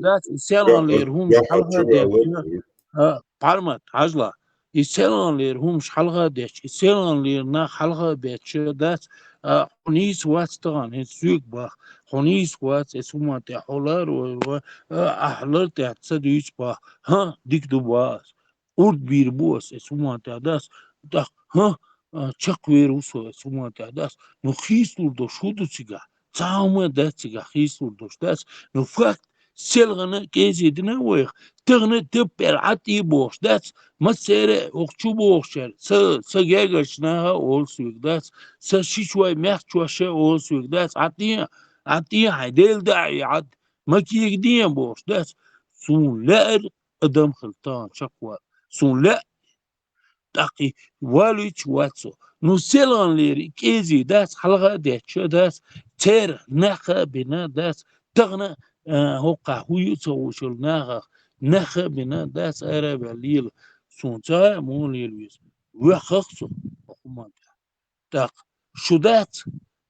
дац, и селханлера хӀумаш хьалха детташ, а, Пармат, хьажал. И селханлера хӀумаш хьалха детташ, и селханлера нах хьалха бетташ дац, а, хьо нийса вац тахана, хӀинца соьга боху, хьо нийса вац, эцу хӀуманна тӀехь хьо лар вай, а, ахь лар тӀехь ца дуьйцу боху, хӀа, дика ду боху ас. Урд бийр бу ас, эцу хӀуманна тӀехь дац, тӀаккха, хӀа, а, чекхвер ву со, эцу хӀуманна тӀехь дац. Ну, хийцалур долуш хӀун ду цигахь? Цхьа хӀума дац цигахь хийцалур долуш, дац. Ну, факт, селхана кӀезиг дина вайх, тахана таппер Ӏад и бохуш дац, массара а оха чу бохучара, са, са гергарчу наха а олу соьга дац, са шичой, маьхчоша а олу соьга дац, Ӏад и, Ӏад и хьайн, Дела даа и Ӏад, ма кегаден бохуш дац. Суна лаьара адам хила тахана чекхвала. Суна лаьа, тӀаккха и валуьйтуш вац со. Ну, селханлера и кӀезиг дац, хьалха а детташ дац, церан нах а бина дац, тахана, а, хӀокхахь хӀун ю ца хууш йолу нахах нах а бина дац, ара а ваьлла лела. Суна ца хаьа муха лела веза. Ваьххах со, хӀокху хӀуманна тӀехь. ТӀаккха шу дац,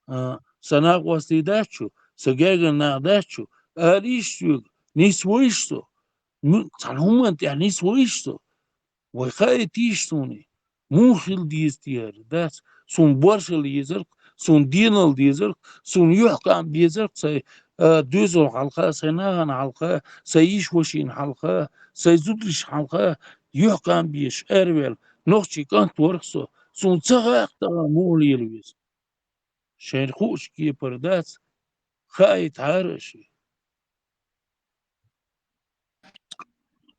а, сан накъостий дац шу, сан гергара нах дац шу, алийша соьга, нисвайша со. Ну, цхьана хӀуманна тӀехь нисвайша со. Вай хаийтийша суна и? Муха хила деза те хӀара, дац? Суна боршал езарг, суна денал дезарг, суна юьхькӀам безарг сайн, а, доьзална хьалха, сайн нахана хьалха, сайн йиша-вешина хьалха, сайн зударшна хьалха, юьхькӀам безаш араваьлла нохчийн кӀант варх со. Суна ца хаьа тахана муха лела веза. Шайна хуучу кепара дац, хаийтахьара аша.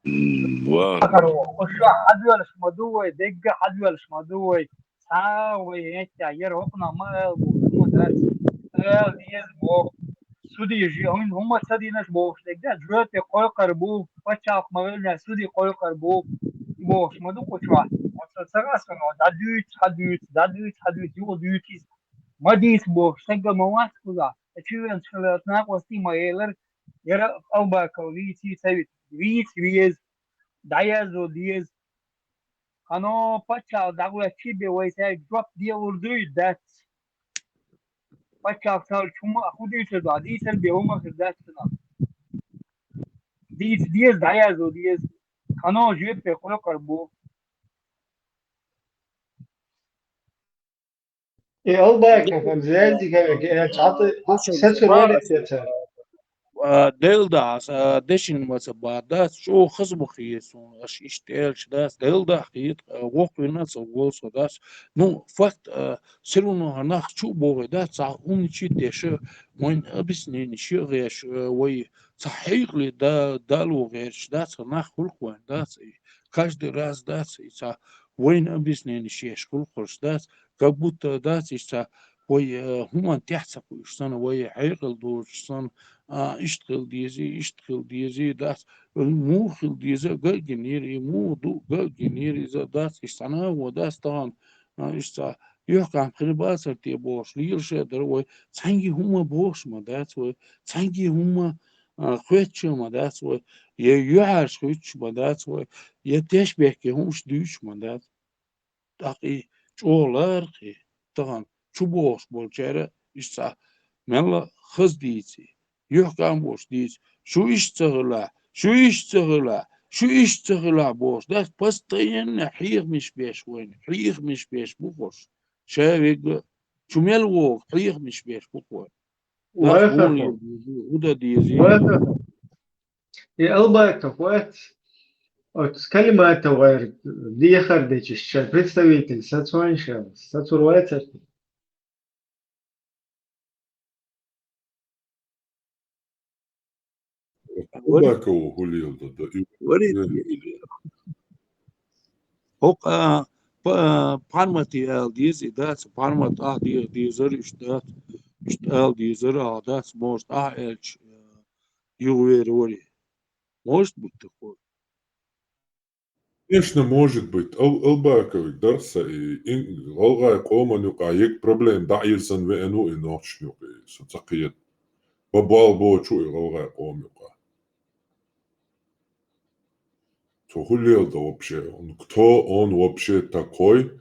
М, ва. Ахаро, хӀуша хьадоьллаш ма ду вай, дегга хьадоьллаш ма ду вай. Цхьа вай хӀетта яра хӀокхунах ма ала бу, хӀума дац. Ала деза боху. Судья жи-, хӀун-, хӀума ца динаш бохуш дегга, жоьпе кхойкхур бу, пачхьалкх ма-, вевлла судья кхойкхур бу, бохуш ма ду кху чохь. Оцу ца гӀасано, дӀадуьйцу, хьадуьйцу, дӀадуьйцу, хьадуьйцу, юха дуьйцу иза. Ма дийца бохуш, стегга ма вац кхузахь. Ткъа чу веанчу хиларца накъостий ма элира, яра албакал вийций ца вита. Вийца веза, дӀаязо деза. Хьано пачхьалкх дӀагӀоьттича бен вай цаьрга жоп делур дуй, дац? Пачхьалкх цхьалчу хӀума а хӀун дуьйцур ду, дийцар бен хӀума хир дац цунах. Дийца деза, дӀаязо деза. Хьано жоьпе кхойкхур бу. Э, албакин, зелди кавек, э, чата, сецур валик, сецур. А, Делда, а, дешин маца ба, дац, чӀогӀа хаза ма хета суна, аша иштта элча, дац, Делда хета, а, воккхавина ца волу со, дац. Ну, факт, а, всё равно нах чу а богӀий, дац, цхьа хӀума чу деша, вайн объяснение ши гӀеш, а, вай цхьа хьекъале да-, дало гӀерташ, дац, нах хуьлу-кх вайн, дац, и каждый раз дац, и цхьа вайна объяснени шеш хулхуш дац, как будто дац, и цхьа вай, э, хӀуман тӀехь ца кхуьйш санна, вай хьекъал доцуш санна, а, иштта хила дезий, иштта хила дезий, дац, муха хила деза, гагинера, и муха ду, гагинера, иза дац, иштта цхьана а вон дац тахана, а, иштта цхьа юьхькӀам хир бацар те бохуш, лелаш а дара вай, цхьаьнгге хӀума бохуш ма дац вай, цхьаьнгге хӀума, а, хоьттуш а ма дац вай, я юьхьӀаьржа хӀуьттуш ма дац вай, я тешбехке хӀумаш дуьйцуш ма дац. ТӀаккха и чӀогӀа лара кхин, тахана чу бохуш болчара иштта цхьа мелла хаза дийций, юьхькӀам болуш дийца, шу иштта ца хилахь, шу иштта ца хилахь, шу иштта ца хилахь бохуш дац, постоянно хьехамаш беш вайна, хьехамаш беш бу хӀорш. Ша вегга чу мел вогӀу хьехамаш беш бу вайна. Дас Вайха гӀур хо. Еза, хӀу дан деза. Вайха хо. И Албаков вац, оцу Калиматов гӀайра дехар дечиш шайн представитель сацойн шел, сацур вацар те? Албаков хӀу леладо, да, и Вари-, Э. хӀокху, а, па-, а, Пармати ала деза и дац, Пармат ахь деха дезара, иштта дац, иштта ала дезара, а дац, может, ахь аьлча, а, юхавер вари. Может быть такое? Конечно, может быть. Ал-, Албаковик дарх са и, ин-, гӀалгӀай къоман юкъа ек проблема дӀаирсан веана ву и нохчашна юкъа, со ца кхета. Ба-, бал бочу и гӀалгӀай къоман юкъа. Цо хӀу леладо вообще? Он, кто он вообще такой?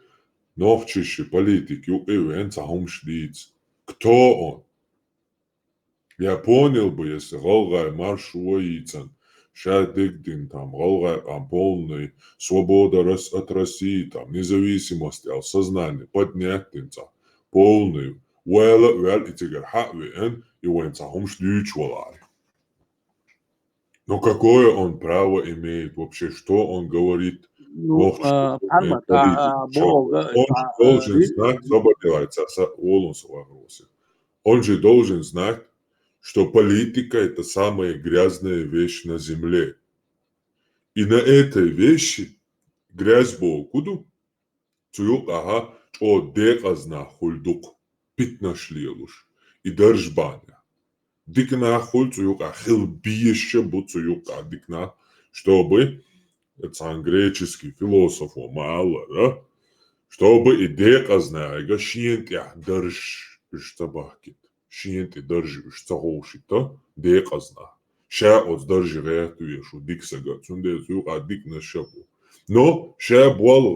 Нохчийчоьнан политик юкъа веана цхьа хӀумаш дийца. Кто он? Я понял бы, если гӀалгӀай маршо йийцан, ша дегдина там гӀалгӀай къам полный, свобода Рос-, от России, там, независимость аьлла сознание поднять дина цхьа полный, вала а ваьлла и цигара хьа а веана, и вайна цхьа хӀумаш дуьйцуш валахь. Ну, какое он право имеет вообще, что он говорит? Ну, нохчашна а, юкъа Пармат, а, политика а, ча? Бога, Он же а, должен а, знать, собар делается, са-, волун са вагрусин. Он же должен знать, что политика — это самая грязная вещь на земле. И на этой вещи грязь бохург хӀу ду? Цу юкъахь чӀогӀа декъаза нах хуьлу дукха, питнаш лелош, и даржа бахьанехь. Дика нах хуьлу цу юкъахь, хила безаш а бу цу юкъахь дика нах, чтобы, цхьана греческий философо ма-аллара, чтобы и декъаза нахе шена тӀехь даржаш уьш ца бахкийта, шена тӀе даржаш уьш ца ховшийта декъаза нах. Ша оцу дарже гӀерта везаш ву дика саг а, цундела цу юкъахь диканаш а бу. Но ша болх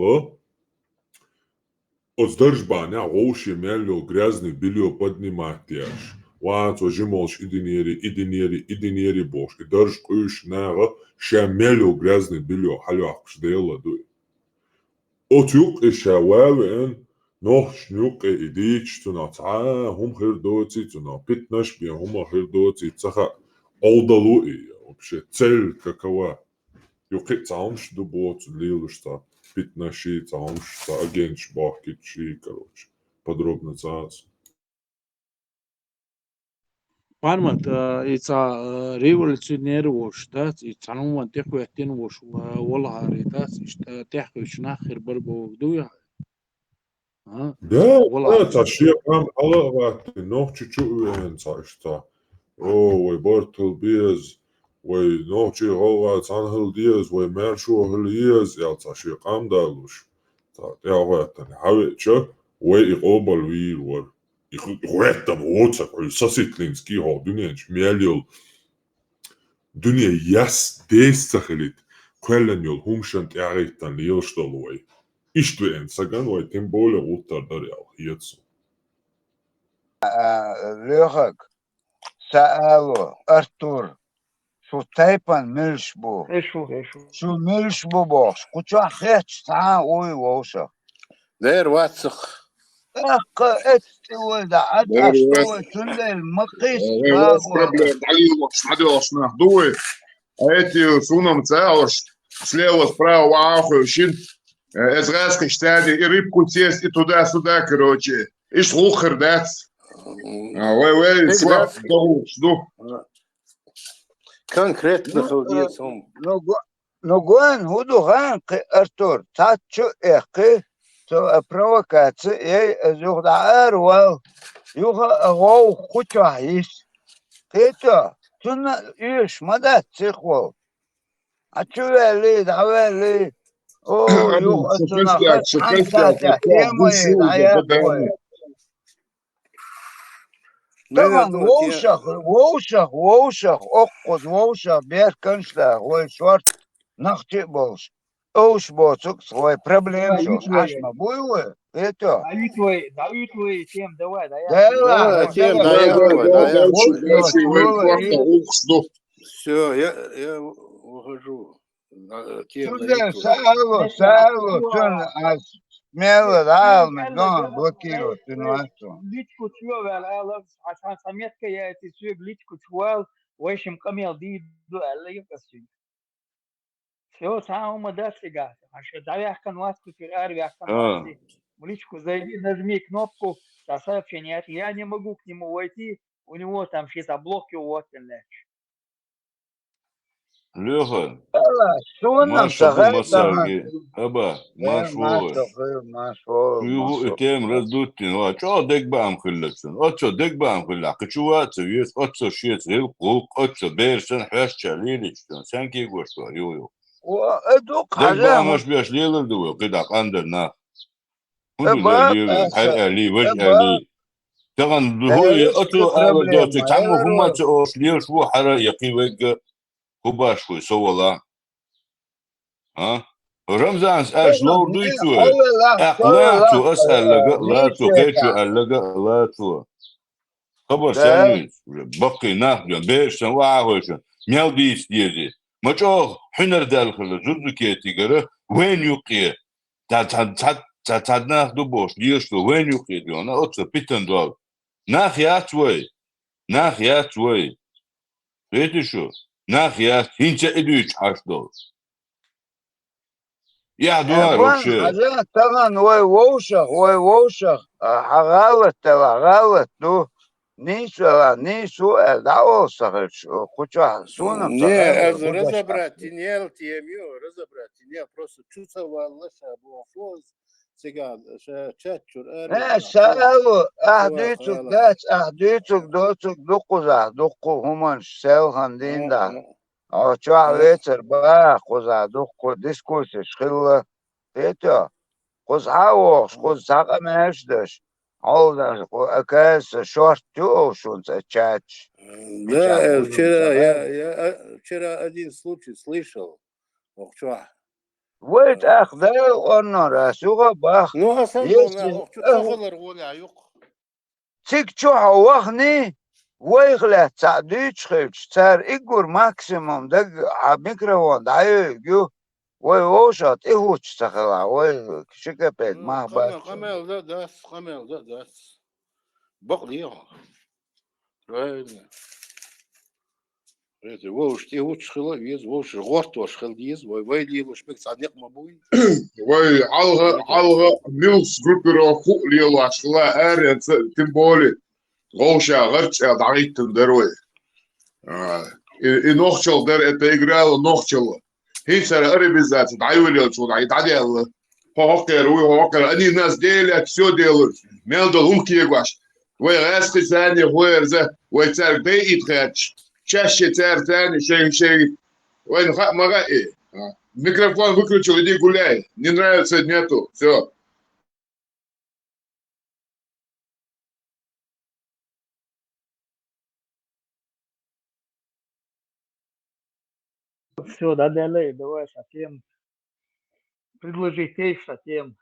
а оцу даржа бахьанехь вовшийн мел йолу грязный бельё поднимать деш. Вац, вай жимолш и динера, и динера, и динера бохуш, и даржа къуьйсуш наха ша мел йолу грязный бельё хьалайоккхуш Дела ду и. Оцу юккъе ша ван а веана, нохчашна юккъе и дийцча, цунах цхьа а хӀума хир доций, цунах питнаш бен хӀума хир доций, ца хаьа, Ӏовдал ву и, вообще, цель какова? Юккъе цхьа хӀумаш ду боцу лелаш цхьа питнаш, цхьа хӀумаш, цхьа агенташ бохкуьйтуш, короче, подробно цхьа а. Пармат, а, и цхьа, а, революционер волуш дац, и цхьана хӀуманна тӀехӀоьттина волуш, а, валахьара дац, иштта тӀехкхуьйсуш нах хир бара бохург ду яхь? А? Да, валахь. Да, цхьа шен къам хьала а гӀаттина, нохча чу а веана цхьа иштта. О, вай барт хила беза, вай нохчий гӀалгӀай цхьаьна хила деза, вай маьршо хила еза, аьлла цхьа шен къам далуш. Цхьа тӀаьхьахӀоьттина хьавеача, вай и къобал вийр вара. И ху-, и хӀоьттина воцург, хьуьлла Сосветлинский хьо дуьнен чу мел йолу. Дуьне яс деза ца хилийта, кхоьллина йолу хӀумашна тӀаьхьахӀиттина лелаш долу вай. Иштта веана сагана вай тем более гӀуттар дара аьлла хета суна. А, Лехаг, ца ало, Артур, шу тайпана муьлш бу? Эш ву, эш ву. Шу муьлш бу бохуш, кху чохь хеташ цхьа а вуй вовшах? Дера вацах. ТӀаккха эццӀи вай да, Ӏад Дера аш вац. Вай, цундела ма кхийса Э, вай, вац багор. Проблема, дӀалелош, дӀадоьлхуш нах ду вай. А эти суна-м ца аьллаш, слева, справа вахьа а хевшина, э, эза гӀаьскхиш цаьрга и рыбку съесть, и туда-сюда, короче. Иштта гӀуллакх хир дац. А, вай, вай, Хир слаб дац. ДогӀурташ ду. Конкретно Ну, хила э, деза хӀума. ну, го-, Ну, гон, хӀун ду хаьа кхы, Артур, цхьацца чу а эккхи, цо а провокаци яй, аз юха дӀаара вал, юха а гӀовгӀа кху чохь йис. Кхетий хьо, цунна оьшуш ма дац сиха волу. Хьан чу ваьллий, дӀаваьллий? О, юха а цунах хаза хьан сацехь тема е дӀаяхьа вай. Тахана вовшах, вовшах, вовшах, оккхуза вовшах, берканаш даха, вай шорта нах чу а болуш, овш боцуг вай проблема шо, Ӏаш ма буй вай, кхетий хьо? ДӀаюьту вай, дӀаюьту вай, тема давай, дӀаяхьа. Дела, тема дӀаяхьа, давай, дӀаяхьа. Всё, я, я выхожу. Цундела саьло, саьло, цунна аз смело дӀаала, меган блокировать вина вац цунна. Личку чу ваьлла ала, ас хьан цхьа метка яйти соьга личку чу ваьлла, вайшимма къамел дийр ду аьлла, юкъа соьга. Всё, цхьа а хӀума дац цигахь. Аша дӀаваьккхина вац, кху чуьра араваьккхина вац. Личку зайди, нажми кнопку, цхьа сообщение яхи, я не могу к нему войти, у него там ши цхьа блок йо воттина лаьтташ. Леха, Ала, суна маша ца ху хай масарги, тахана. Аба, Э, маш маша вогӀуш. Ху, маш вогӀуш, Шу юху и маша. Тема раздуттина, ва, чӀогӀа дегабаам хилла цунна. Оццо дегабаам хилла, кху чу ваца веза, оццо шеца гӀилкх гӀуллакх, оццо бераш санна хьоьстча лелича цунна. Сенкий гуш вара, ю, ю. О, э, дукха хьажа, Дегабаамаш беш лелар ду вай, кхидӀа къандар нах. ХӀун ду ле, ле, хьаьр аьлли, важа аьлли. Тахана хӀу, оцо ала доцу, цхьамма хӀума ца ош лелаш ву хьара, я кхин вегга, хӀу баш хуй, со вала. А? Рамзанс аьш ловр дуй цо? ТӀаккха лаьа цо, ас аьллага а лаьа цо, кхечо аьллага а лаьа цо. Хабар санна, уже баккхий нах бен, бераш санна, вахьа хойшун, мел дийца дезий. Ма чӀогӀа хьуьнар даьлла хилла, зузукетигара, вайн юккъе. Ца, ца, ца, ца, ца нах ду бохуш, лелаш ду, вайн юккъе дуьйна, оццо питан дол. Нах яц вай. Нах яц вай. Хетий шу? Нах яц, хӀинца и дуьйцу Ӏаш долу. Яхь дуьхьа Э, ван, вообще. Хьажа, тахана вай вовшах, вай вовшах, а, хьан гӀалат делахь, гӀалат ду, нийса велахь, нийса ву аьлла, дӀаолу сан хилча, кху чохь суна-м ца Не, хьаьвза, аз хӀун деш разобрать ас. Динел тем ю, разобрать динел, просто чу ца валла ша боху, цига ша чат чуьра Э, аьлла, ша алу, ахь дуьйцург дац, ахь дуьйцург доцург дукхузахь, дуккху хӀуманаш селхан дийна дахь. Хьо чохь вецар баха кхузахь дуккху дискуссеш хилла. Хетий хьо? Кхуза хьа а вохуш, кхуза цхьа къамелаш а даш. Хьол дар, кху а кайса шорт ю овшунца а чаташ. Да, вчера я, я, а, вчера один случай слышал. Ох, чохь. Вай тӀаккха Дала къоннор ас юха бах. Ну, а сан Если гӀо, ох, чу ца хилар гӀо лаьа юккъу. Цига чу хьо вахни, вайх лаьцна цхьаъ дуьйцуш хилча, цара иггур максимум даг хьан микрофон дӀайойг ю, вай вовшах тӀехӀуттуш ца хилахь, вай ши капек Ну, мах къамел, бац. Къамел дан дац, къамел дан дац. Бакъ лехьа. Правильно. Эти вовшах тӀехӀуттуш хила веза, вовшах гӀортош хила деза, вай, вай лелош мега цхьа некъ ма буй. Вай хьалха, хьалха милс группировка хӀуъа лелош хила аренца, тем более, вовша гӀарчӀа дӀагӀиттина дара вай. А, и, и нохчалла дара, это играла нохчалла. ХӀинца ара арабизаци дӀайолалчул дӀа-, дӀадаьлла. Хьо хӀокхера вуй, хьо хӀокхера. Они нас делят, всё делают. Мел долу хӀума кегош. Вай гӀаьскхи царне хӀоьрза, вай цаьрга дайийта хаьтташ. Шаьшши цаьрца царне шайга, шайга. Вайна хаьа ма хаьа и. А. Микрофон выключил, иди гуляй. Не нравится, нету. Всё. Всё, да, далее, давай сан тема. Предложи тема, сан тема.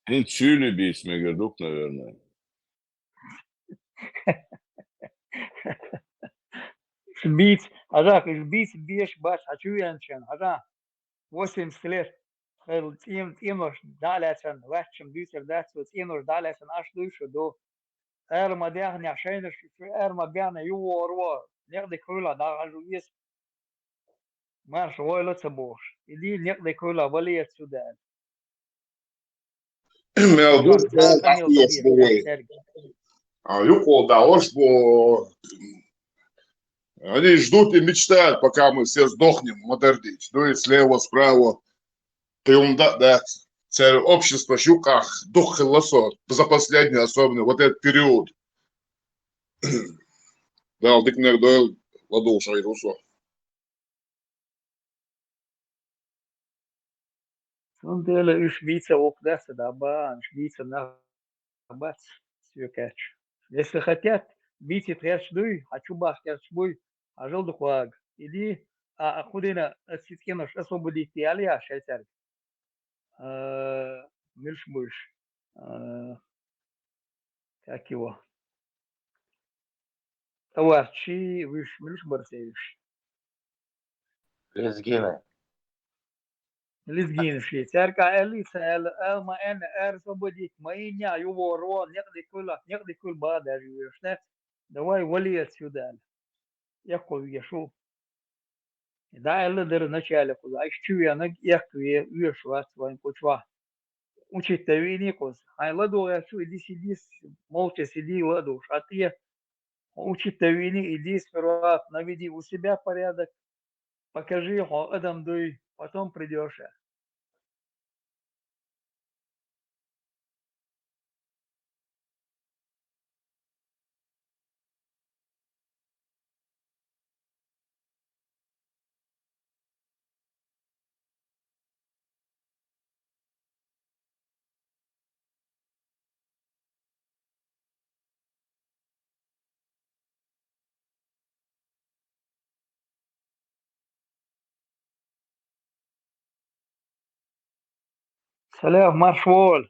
ХӀинца чуьйли бийца мегар ду-кх, наверное. Уьш бийца, хьажа, уьш бийца беш бац, хьан чу веанчан, хьажа, восемьдесят лет. Хьел цӀен-, цӀенош дӀа а лаьцна, ваьччам дуьйцур дац, цо цӀенош дӀа а лаьцна, аш дуй шу ду. Ара ма даьхнехь, шайнаш шу ара ма баьхна, ю вора во, некъ дика хуьлахь, дӀахьажа веза. Марша войла ца бохуш. И дийна некъ дика хуьлахь, вале цу даьлла. Мел ду, Марша цхьа къамел къамел ца деш, дӀахьош бу вай. Цаьрга. А, юкъо да, ош бо. Они ждут и мечтают, пока мы все сдохнем, ма дердич. Ну и слева, справа. Къиюмда, да. Церан общество шуькъах духхилла со, за последний особенно, вот этот период. Дала диканиг дойла, ладугӀуш Ӏийра со. Цундела уьш бийца воккха дац, да, бан, уьш бийца нах бац, соьга кхаьчча. Если хотят, бийца тхаьш дуй, хьан чу бахкерч буй, хьажал дукха вага. Или, а, а худина, а цицкинош освободить яли я шайцарг. А, муьлш буйш. А, как его? Товарчи вуьш, муьлш бар се вуьш? Лезгины. Лезгины ши. Церка элли са эл, эл ма эн, эр сободит, ма инья, юворо, некъди кула, некъди кул ба даже вуьш, не? Давай вали отсюда. Якко вуьш у. Да, аьлла дара начальнику, айс чу венаг, эккхаве, оьшуш вац вайн кху чу. Учить вийни кхуза. Хьайн ладугӀу аьлча, иди сиди, молча сиди, ладугӀуш. Хьан тӀе учить вийни, иди сперва наведи у себя порядок, покажи, хьо адам дуй, потом придёшь. Салам, марш вол.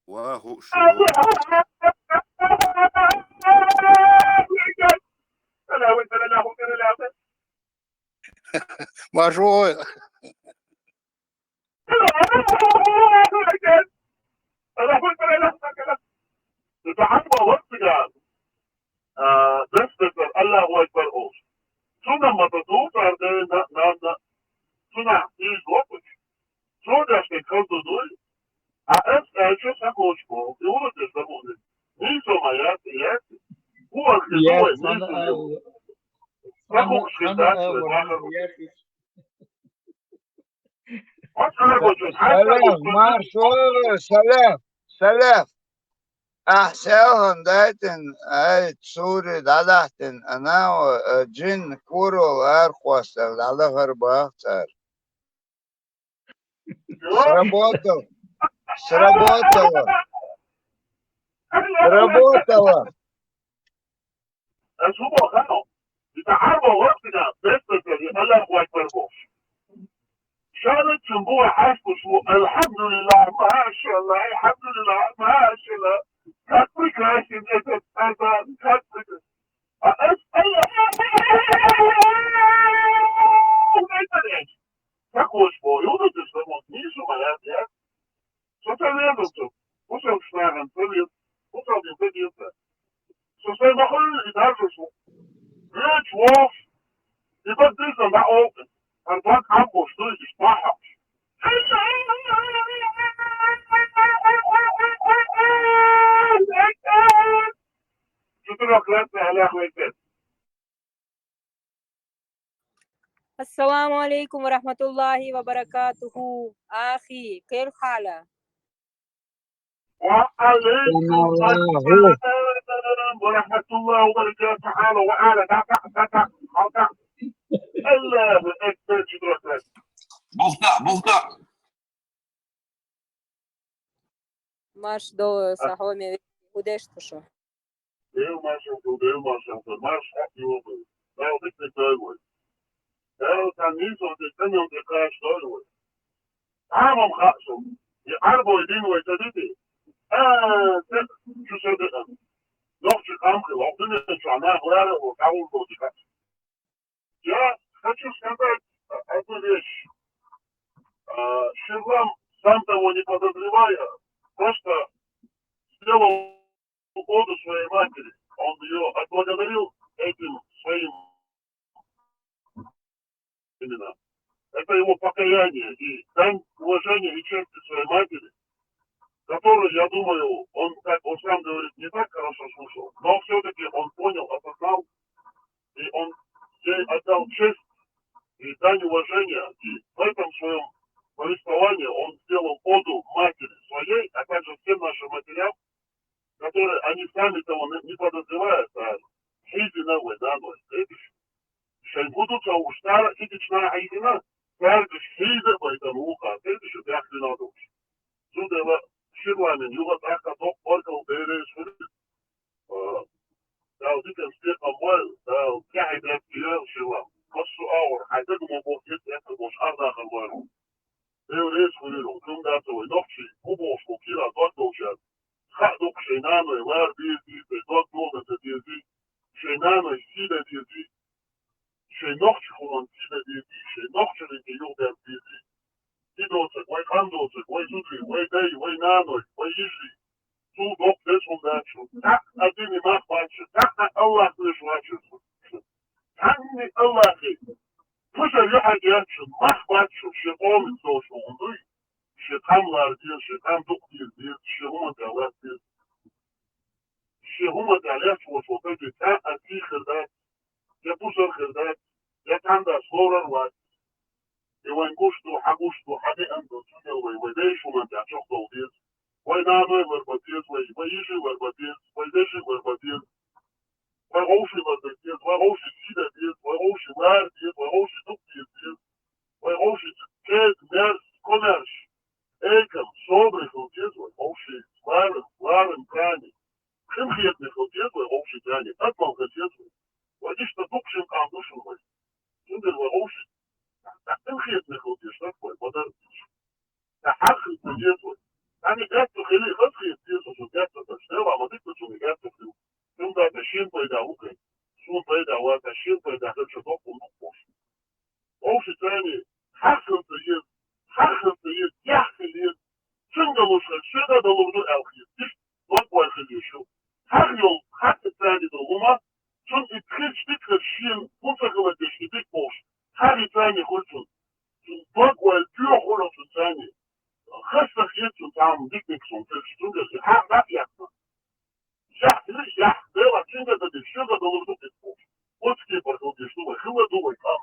Ва хӀу шу. Марш вой. Аллаху акбар олуш. Цунна ма ца дувцар де на, на, на. Цунна из лопуч. Цо деш тӀе калдудуй. А ас аьлча сакхочуш боху. И ура тӀе сабухни. Нийсо ма яц, яц. Ху ас хи Яц, дувай, сан нийсо а, ю. Сакхочуш хи сан дац, а, вай вара бахар. Яц. Салам, маршо, салам, салам. Ахь селхана дайтина, ай, сури дӀадахьтина, ана, э, джин курал аркъостал дӀадахар бах цара. Сработало. Сработало. Сработало. Ас хӀун боху ханна? Иза хьарбо вацкъина, бестаза, и Аллаху акбар бохуш. Шарачун бу хьаьшкуш ву, алхьамдулиллахь, машаллахь, алхьамдулиллахь, машаллахь. Как прекрасен этот азан, как прекрасен. А ас Аллаху акбар. Сакхочуш боху, юхатуьйсу ма боху, нийсо ма яц, яц. Со ца веза цо. ХӀусамаш нахана ца веза. ХӀусамдин ца деза. Со сайн ма хуьллу и даржаш ву. Веача вогӀуш. И бакъ дийсан дӀа олу. Хан бакъ хьамбуш дуй, иш бахьахуш. Шуьтурах лаьцна хьалах вайта. Ассаламу алейкум ва рахматуллахи ва баракатуху, ахи, кхел хьала. Ва алейкум ассалам ва рахматуллахи ва баракатуху, хьала ва ала, да, да, да, да, да. Аллаху акбар, чудо. Бухта, бухта. Марш долу сахьоме, хӀун деш ду шу? Дел маршалла, Дел маршалла, марш хьо йогӀу. Дала диканиг дойла вай. Дала цхьана нийсо тӀе, цхьана тӀе кхачадойла вай. Тамам хаьа суна, и Ӏарбой дин вай ца дити, а, цхьа чу ца деана. Нохчи къам хила, хӀокху дуьнен чохь нах вара а волу, дӀагӀур долчу хаьа. Я хочу сказать одну вещь. А Шерлам, сам того не подозревая, просто сделал оду своей матери. Он ее отблагодарил этим своим именно. Это его покаяние и дань уважения и чести своей матери, которую, я думаю, он, как он сам говорит, не так хорошо слушал, но все-таки он понял, осознал, и он ей отдал честь и дань уважения. И в этом своем повествовании он сделал оду матери своей, а также всем нашим матерям, которые они сами того не подозревают, а хьийзина вай наной, видишь? Шайн буду цау уштара и дична хьийзина, царгаш хьийза байтан уха, видишь, бяхлина душ. Цудела Шерламин юга тахта ток оркал береш хули. Дал дикан стекан вай, дал тяхи дат киял Шерлам. Массу аур, хайдак мо бохит, это бош арда хал вай. Эврес хули ру, кум дат вай, нохчи, бу бош бу кира, дот долчат. Ха док шейнаной, лар бир бир, дот долчат, бир бир. Шейнаной, сида бир бир. Шей нохчи хуман сида бир бир, шей нохчи ринки юг бир бир. И доцак, вай кам доцак, вай зудри, вай дай, вай наной, вай ижи. Цул док дес хум дачу. Так один и мах бачу, так Аллах лишь вачу. Танни Аллахи. Пуша юхьа дячу, мах бачу, ши къоми цошу ундуй. Ши кам лар дир, ши кам дук дир дир, ши хуман далат дир. Ши хуман далат чу вошо пети та а сихир дат. Я пусар хир дат, я танда слорар ват. И вайн гушту, хагушту, хаги анду, цудел вай, вай дей шуман дячок дол дир. Вай наной лар ба дир, вай, вай ижи лар ба дир, вай дежи лар ба дир. Вай гоши лар ба дир, вай гоши сида дир, вай гоши лар дир, вай гоши дук дир дир. Вай гоши кед, мерс, комерш. Экам, собри хил дир, вай гоши ларым, ларым кани. Ким хиетни хил дир, вай гоши кани. Атмал хил дир, вай. Вай ишта дук шин кам душун вай. Цудер вай гоши. Ким хиетни хил дир, штат вай, бадар дир. Та хьархил дир вай. Ани эту хили хас хиет дир, су эту та штела, ма дик цуни эту хил. Ким да та шин пайда укай. Сун пайда ва та шин пайда хил ча док ун док бош. Овши цани, хьархил дир, хьархил дир, яхил дир. Цунга лушха, шеда да лурду алхи. Иш, вот вай хили шу. Хьар йол, хьар цани да лума, цун итхил штикхил шин, муцахила деш итик бош. Хьар цани хулцун. Цун дог вай тюо хулцун цани. Хасса хецун там дик-дик сон фельш цунга, хьар да яхна. Яхли, ях, дела, цунга да дик, шуга да лурду дик бош. Оцки пархыл деш ду вай, хила ду вай там.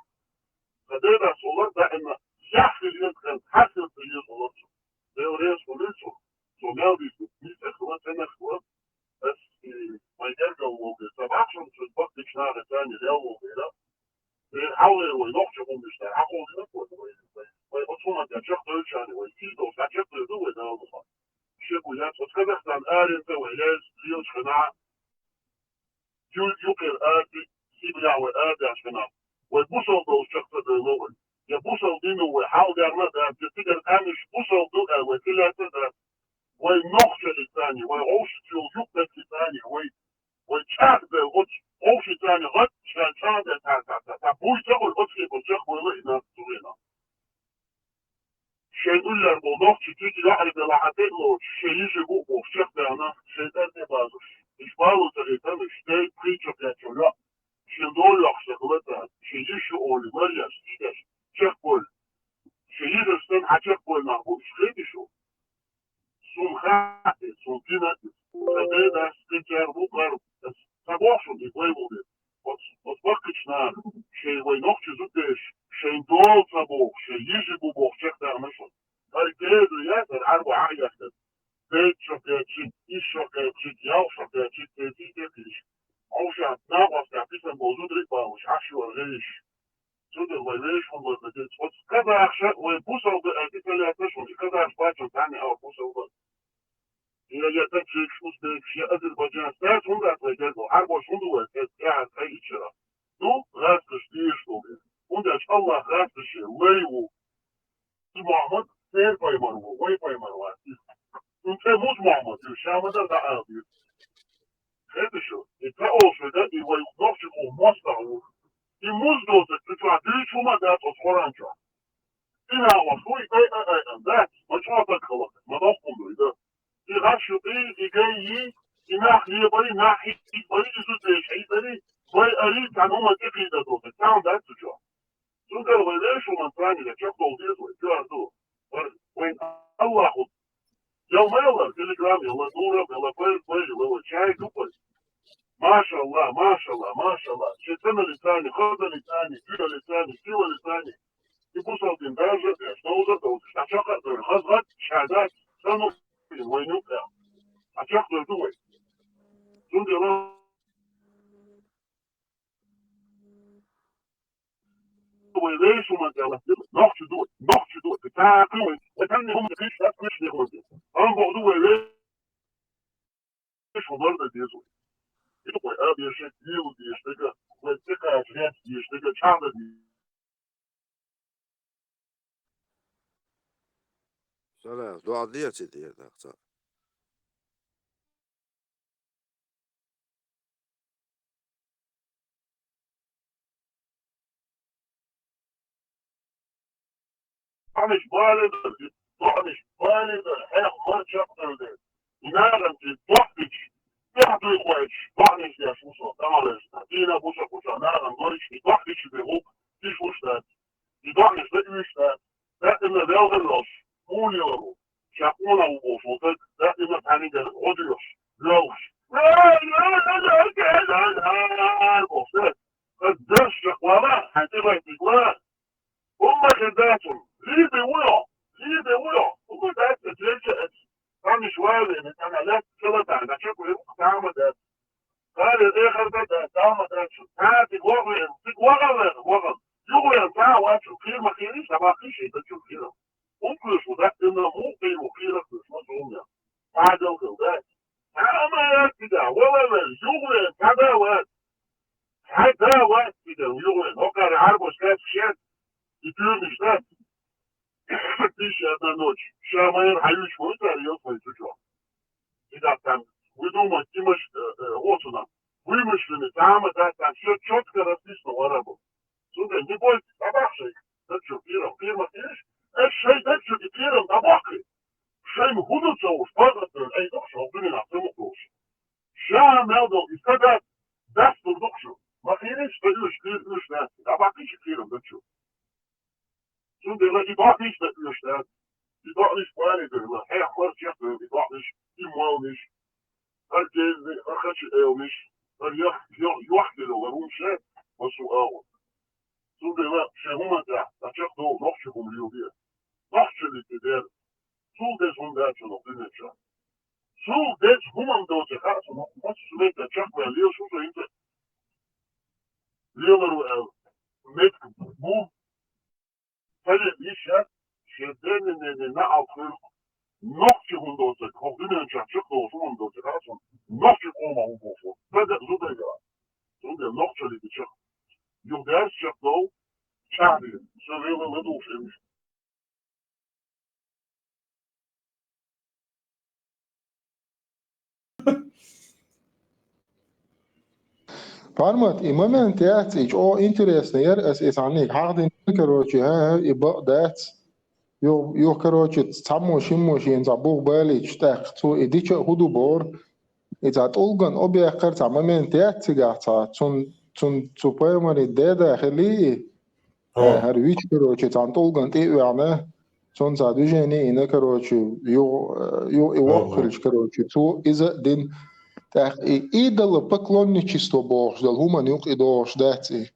Кадеда солар да эна, яхли ентхан, хасса ду ен олар цун. Дел рес хулцун. Сомял дис, мис эхла, цен эхла. Эс, и, май гергал волге, сабахшун, цун бак дична, цани, рел волге, да. Э, хьале вай, нохча хумдишта, хьакъулдина вай, вай, вай, вай, оцуна тя чехтойчани, вай, сидо, тя чехтойду вай, да, вай. Шеку яц, оц Казахстан аренте вай, лез, лиоч хана. Ю-, юкер арти, сибля вай, арти ашхана. Вай, бусал дол чехта дой ловай. Я бусал дину вай, хал дярна да, я тигер амиш, бусал ду, э, вай, филята да. Вай, нохча литани, вай, гоши тюл, юкта литани, вай, Вай чӀагӀде, оц овши цӀани гъат, чӀа-, чӀагӀде, та, та, та, та, буй цӀагӀур, оцке кӀо чӀагӀ буйла инат цугӀина. Шен уллар бо нохчи тиги яхӀри бела хӀатӀе лоч, шен йижи бу бо чӀагӀдана, шен тӀерде базуш. Иш балу цӀагӀи таниш, тей пхи чӀагӀ ячула. Шен дол яхша хлата, шен йишу оли, варяш, чидаш, чӀагӀ бул. Шен йижи стан хьачӀагӀ бул нах бу, иш хетишу. Сум хати, сум динати, сабедас кичар букар, сабохшун и вайвулди. От, от баккичнар, шей вай нохчи зудеш, шей дол сабох, шей йижи бубох чехтарнашун. Ар геду я, ар арбу аяхтат. Бет шохечик, иш шохечик, ял шохечик, тезитекиш. Овшат, нагъвас, каписан болзуд рик балуш, аши варгеш. Цудухъ вай вешхъун варгадец. Оцу казахша вай бусалба официалияташ вай казахш бачун тани ава бусалба. Я, я таджикш, узбекш, я азербайджанш. Та цунда вай дерго. Арбош хунду вай, я, я, я ичара. Ну, гъаскаш деш хуле. Ундач Аллах гъаскаш лайву. Мухаммад сер пайгъамбар ву, вай пайгъамбар ву. Унте муз Мухаммад, ю Шамада да алди. Хетишу, и та олшуда, и вай нохчи ку моста ву. И муз дота, ту чуа, ту чума да, тот Коран чуа. Ина вахуй, ай, ай, ай, ай, да, ма чӀоагӀа халакъ, ма бахкун дуй, да. И гӀаш ю, и, и гай йи, и нах лебай, нах и, и бай, и зу деш, и дари, бай ари, кану ма тӀехида дота, там да цучо. Цунгар вай вешу ман цани, я чак дол дез вай, чуар ду. Вай, вай, Аллаху. Ял ма ялар, Telegram, яла Нура, яла Фейс, бай, яла чай, дупай. Машалла, машалла, машалла. Шетана лицани, хада лицани, дюра лицани, сила лицани. И бусалтин даже, я что уже, да уже. А чака, да, хазгат, шадат, стану, войну, да. А чак, да, думай. Цунгар вай вешу ман цани, нохчи дуй, нохчи дуй, пятакуй, ватанни хум киш, киш не хум. Ам боху вай вешу ман да дезу. Иту вай а бешек, дилу бешека, вай тека жрец бешека, чада ди. Салам, дуа дия ци дия, да, ца. Амиш баледар, амиш баледар, хӀех марчахъ далде. Инагъан ти дохбич, дохбихъвайч, дохбич яш усо, тамалеш, дина буша куча, нагъан горич, и дохбич бегу, тиш уштат. И дохбич да уштат. Да имна велган лош, мули лару. Шакуна у бош, вот так, да имна панигар, одуш. Лош. Дерш шаквала, хативай тигла. Умма хедатун. Либи уйо. Либи уйо. Умма датун. Джерджа эт. Тамиш вале, не тана лет, чалата, нача кури, тама дат. Кали, эхар дат, тама дат. Та ти вогвен, ти вогвен, вогвен. Югвен, та вачу, кирма кири, сабахи, шейта чу кира. Укуш, удат, имна, му, киру, кира, куш, ма, зумя. Падал, кыл, да. Тама дат, ти да, вогвен, югвен, та да, ват. Хьайда вац тиде, уйла, нокъара гӀярбаш кац кшет, и туьрниш дац. Тысяча одна ночь. Ша майра хьаюч вуй цар, ёлхвай цу чу. И да там, вы думаете, Тимош, э, э, Осуна, вымышленный, там, да, там всё чётко расписано в арабу. Слушай, не бойтесь, бабахшей. Да чё, пиром, пирма, пириш? Э, шей, да чё, и пиром, бабахшей. Шей, ну, худу цо уж, паза, эй, ну, шо, ты не на, ты мухуш. Ша мел дол, и садат, дас тур дукшу. Махириш, что юш, ты юш, да. А бакиш, киром, да чё? Сюндела, и бакиш, да юш, да. И бакиш, пали, да, ла. Эх, мар, чех, да, и бакиш, и малниш. Ар гезни, ар хачи элниш. Ар ях, ях, ях, да, ла, румше, ва суал. Сюндела, шехума, да, а чех, да, нохчи хум лил, да. Нохчи ли, да. Сул дезун дачун, динеча. Сул дез хумам дозе хасун, мас сумета чаква лил шуса инте. Лилару эл. Мет бу. Сали иша, шедени не не на алхур. Нохчи хум дозе, хохдинен чак чак дозе хумам дозе хасун. Нохчи кома хум бофу. Беде зубега. Сул де нохчи ли чак. Югдерс чак дол. Чаби. Сулила лыдушим. Пармат, и момент яц, и чӀо интересно яр, ас и санник хьахдин, короче, хӀа, хӀа, и бакъ дац. Ю, ю, короче, цхьаммо, шиммо, шен цхьа бух балич, тӀаккха цо и дича а хӀу ду бор. И цхьа тӀулган объехкар цхьа момент яц цигахь цхьа, цун, цун, цу паймари деда хили и. Хьо. Э, хӀара вич, короче, цхьан тӀулган тӀе а ваьхьна, цун цхьа движение ина, короче, ю, ю, и Хьо, воккхилч, хьо. Короче, цо иза а дин. ТӀаккха и идола поклонничество бохуш дала хӀуман юкъ и дохуш дац и.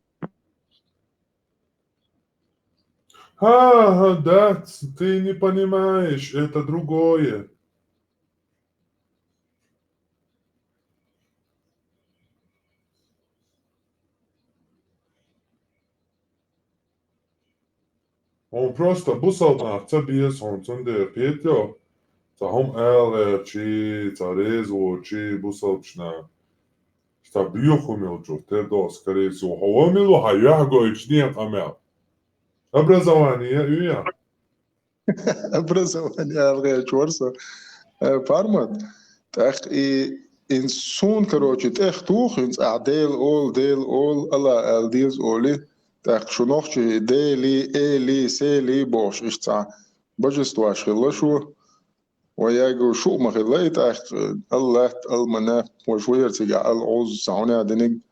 Ха, ха, дац, ты не понимаешь, это другое. Он просто бусалба нах ца беза, он цундела кхетайо, ца хӀума аьлла гӀерчий, ца реза воцчий бусалбачу наха. Ца бехумилчух тера доху, скорее всего. Хьо ван мила ву хьан юьхь гойтуш ден къамел? Образование а ю я? Образование аьлла гӀерачу вара со. Э, Пармат, тӀаккха и, и суна, короче, тӀех туху, хӀинца ахь Дела олу, Дела олу, ала аьлла деза олий. ТӀаккха шу нохчий Дели, Эли, Сели бохуш иштта цхьа божестваш хилла шу. Вай ягу шу а ма хилла и тӀаккха Аллат, Алмана, ваш вуяр цигахь Ал-Ӏузза, хьуна диниг.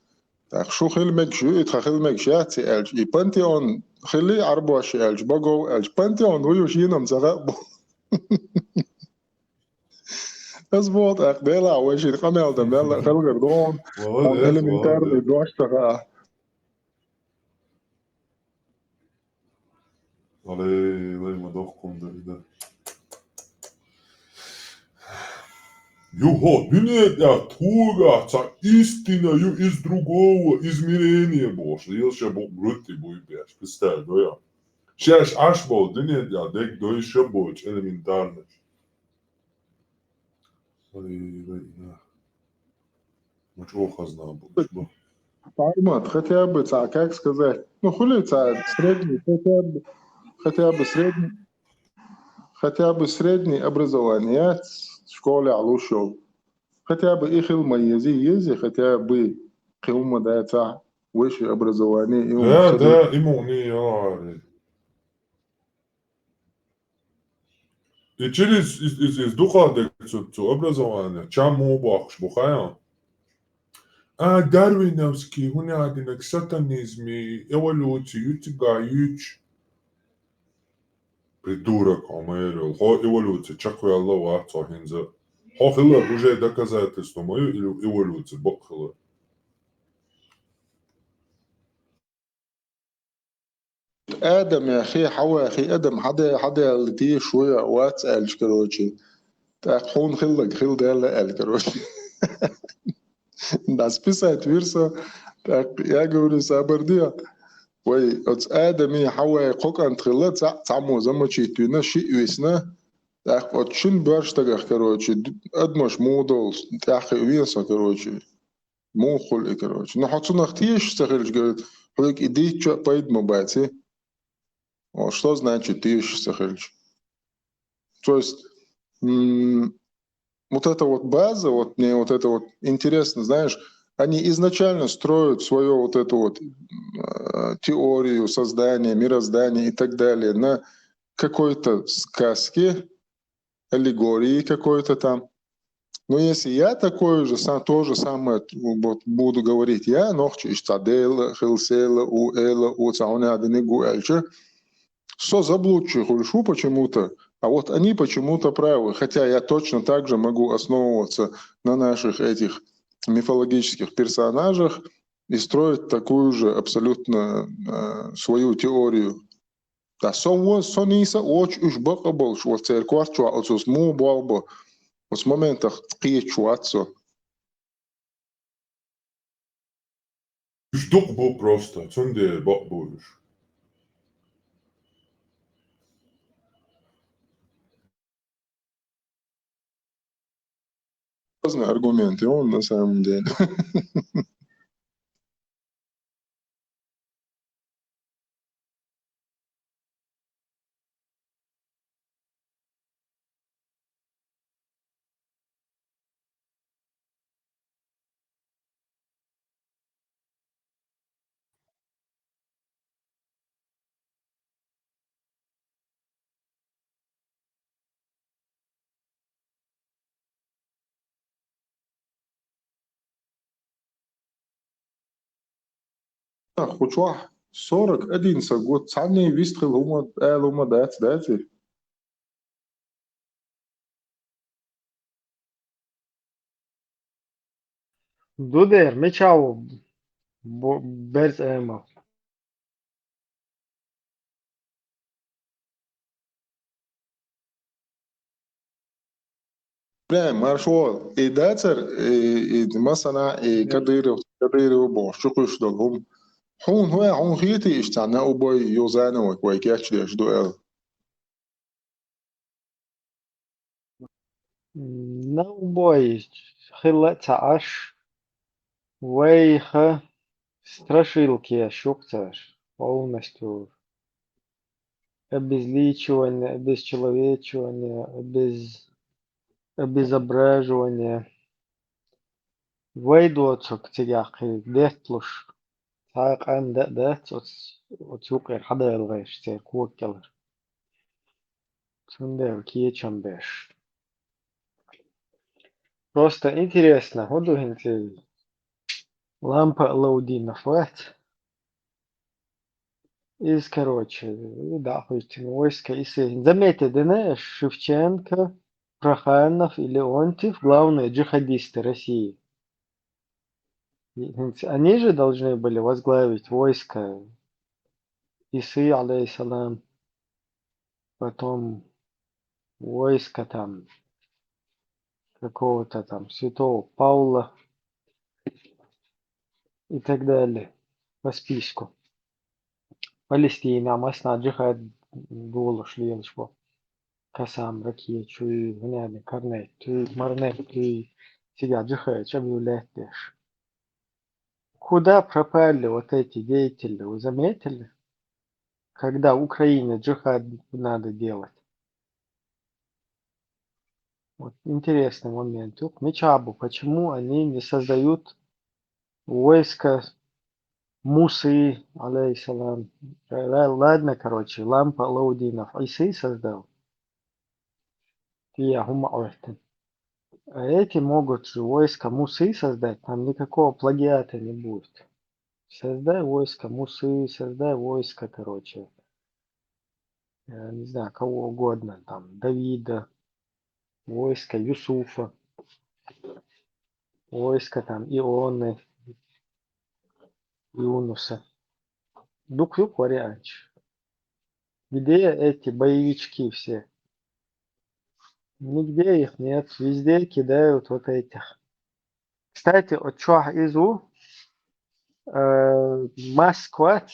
ТӀаккха шу хила мегаш ю, и тхан хила мегаш яц и аьлча, и пантеон хилли Ӏарбош аьлча, богов аьлча, пантеон вуй уьш йинам ца хаьа бу. Ас боху тӀаккха, Делахь, вай шина къамел дан мел а хелгар ду хьуна, хьуна элементарный дош ца хаьа. Алай, лай ма дохкун да, да. Юхо, дуьне тӀехь тхугахь цхьа истина ю из другого измерения бохуш, лелаш бу грутти буй беш, представь, да я. Шаьш Ӏаш болу дуьне тӀехь дерг дойша бойту элементарно. Ой, вай, на. Ну, чего хазна будешь, бо? Формат, хотя бы, ца-, как сказать, ну, хули ца-, средний, хотя бы, хотя бы средний, хотя бы средний образование, ц-, школе алушов. Хотя бы и хил ма ези, ези, хотя бы хил ма даца высшее образование, и Да, да, и мугни, я. И через из, из, из духадек цу, цу образования, чам му бохуш бу хаян? А, дарвиновский, хӀунда динарг сатанизми, эволюци, ю цига юч. Придурок, хьо ма ерал. Хьо эволюци чекхвелла вац хьо хӀинца. Хьо хилар уже доказательство ма ю или эволюци бакъ хилар. Адам яхи, Хьава яхи, адам хьаде-, хьадаьлла тешаш ву я, вац аьлча, короче. ТӀаккха хьуна хилларг хила даьлла аьлла, короче. Да, списать вирса, тӀаккха я говорю, сабар де. Вай, оцу Адами, Хьавай кхо кӀант хилла, цхьаъ цхьаммо замочить вина, шиъ висна. ТӀаккха оцу шина боьрша стагах, короче, д-, адамаш муха долу, тӀаьххе вен со, короче. Муха хуьлу и, короче? Ну, хьо цунах тешаш ца хилча, говорит, хьоьга и дийцча а пайда ма бац и. О, что значит тешаш ца хилча? То есть, м, вот эта вот база, вот мне вот это вот интересно, знаешь, они изначально строят свою вот эту вот, э, теорию создания, мироздания и так далее на какой-то сказке, аллегории какой-то там. Но если я такое же, са-, то же самое вот буду говорить, я нохчи иштта Дела, хилсела, у эла, у цауна диниг у элча, со заблудший хули шу почему-то, а вот они почему-то правы. Хотя я точно так же могу основываться на наших этих мифологических персонажах и строить такую же абсолютно, э, свою теорию. Ткъа со вон, со нийса оцу уьш бакъ а болуш, оцу церан корта чохь оцу муха болх бо, оцу моментах кхеташ вац со. Уьш дукха бу просто, цундела бакъ бу уьш. Разные аргументы, он на самом деле. Кху чохь сорок один са гуттар, цхьанний вист хила хӀума, ала хӀума дац, дац и? Ду дера, мича ву бо-, берза эма? Бля, маршо, и дацар, и, и масана, и Кадыров, Кадыров бохуш, чу кхуьйсуш долу хӀума. Хьуна хӀун, хьуна хетий иштта цхьа Наубой Юзановик вай кечдеш ду аьлла? Наубой хилла а ца Ӏаш, вайха страшилки еш ю-кх цара, полностью. Обезличивание, обезчеловечивание, обез-, обезображивание. Вай доцург цигахь кхин детталуш. цхьа къам да а дац оц-, оцу юкъера хьадала гӀерташ церан кога кӀелара. Цундела кечам беш. Просто интересно, хӀун ду хӀинца лампа Алаудинов вац? Иза, короче, дӀахӀоьттина войска, и се-, заметьте, дина Шевченко, Проханов и Леонтьев, главные джихадисты России. И хӀинца они же должны были возглавить войско Исы, алейхиссалам, потом войско там какого-то там святого Павла и так далее по списку. Палестина, массанхьа джихад долуш лелаш бу. Касам ракеташ, хӀун аьлла, корнеташ, марнеташ, цига джихад чӀогӀа лаьтташ. Куда пропали вот эти деятели, вы заметили? Когда Украина джихад надо делать? Вот интересный момент. Юкъ мича бу, почему они не создают войско Мусы, алейхиссалам? Ла-, ладно, короче, лампа Алаудинов Исы создал. Тия хӀума оьттан. А эти могут же войско Мусы создать, там никакого плагиата не будет. Создай войско Мусы, создай войско, короче, я не знаю, кого угодно, там, Давида, войско Юсуфа, войско там Ионы, Юнуса. Дукха ю варианташ. Где эти боевички все? Нигде их нет, везде кидают вот этих. Кстати, оцу чохь иза ву, э, Маск вац,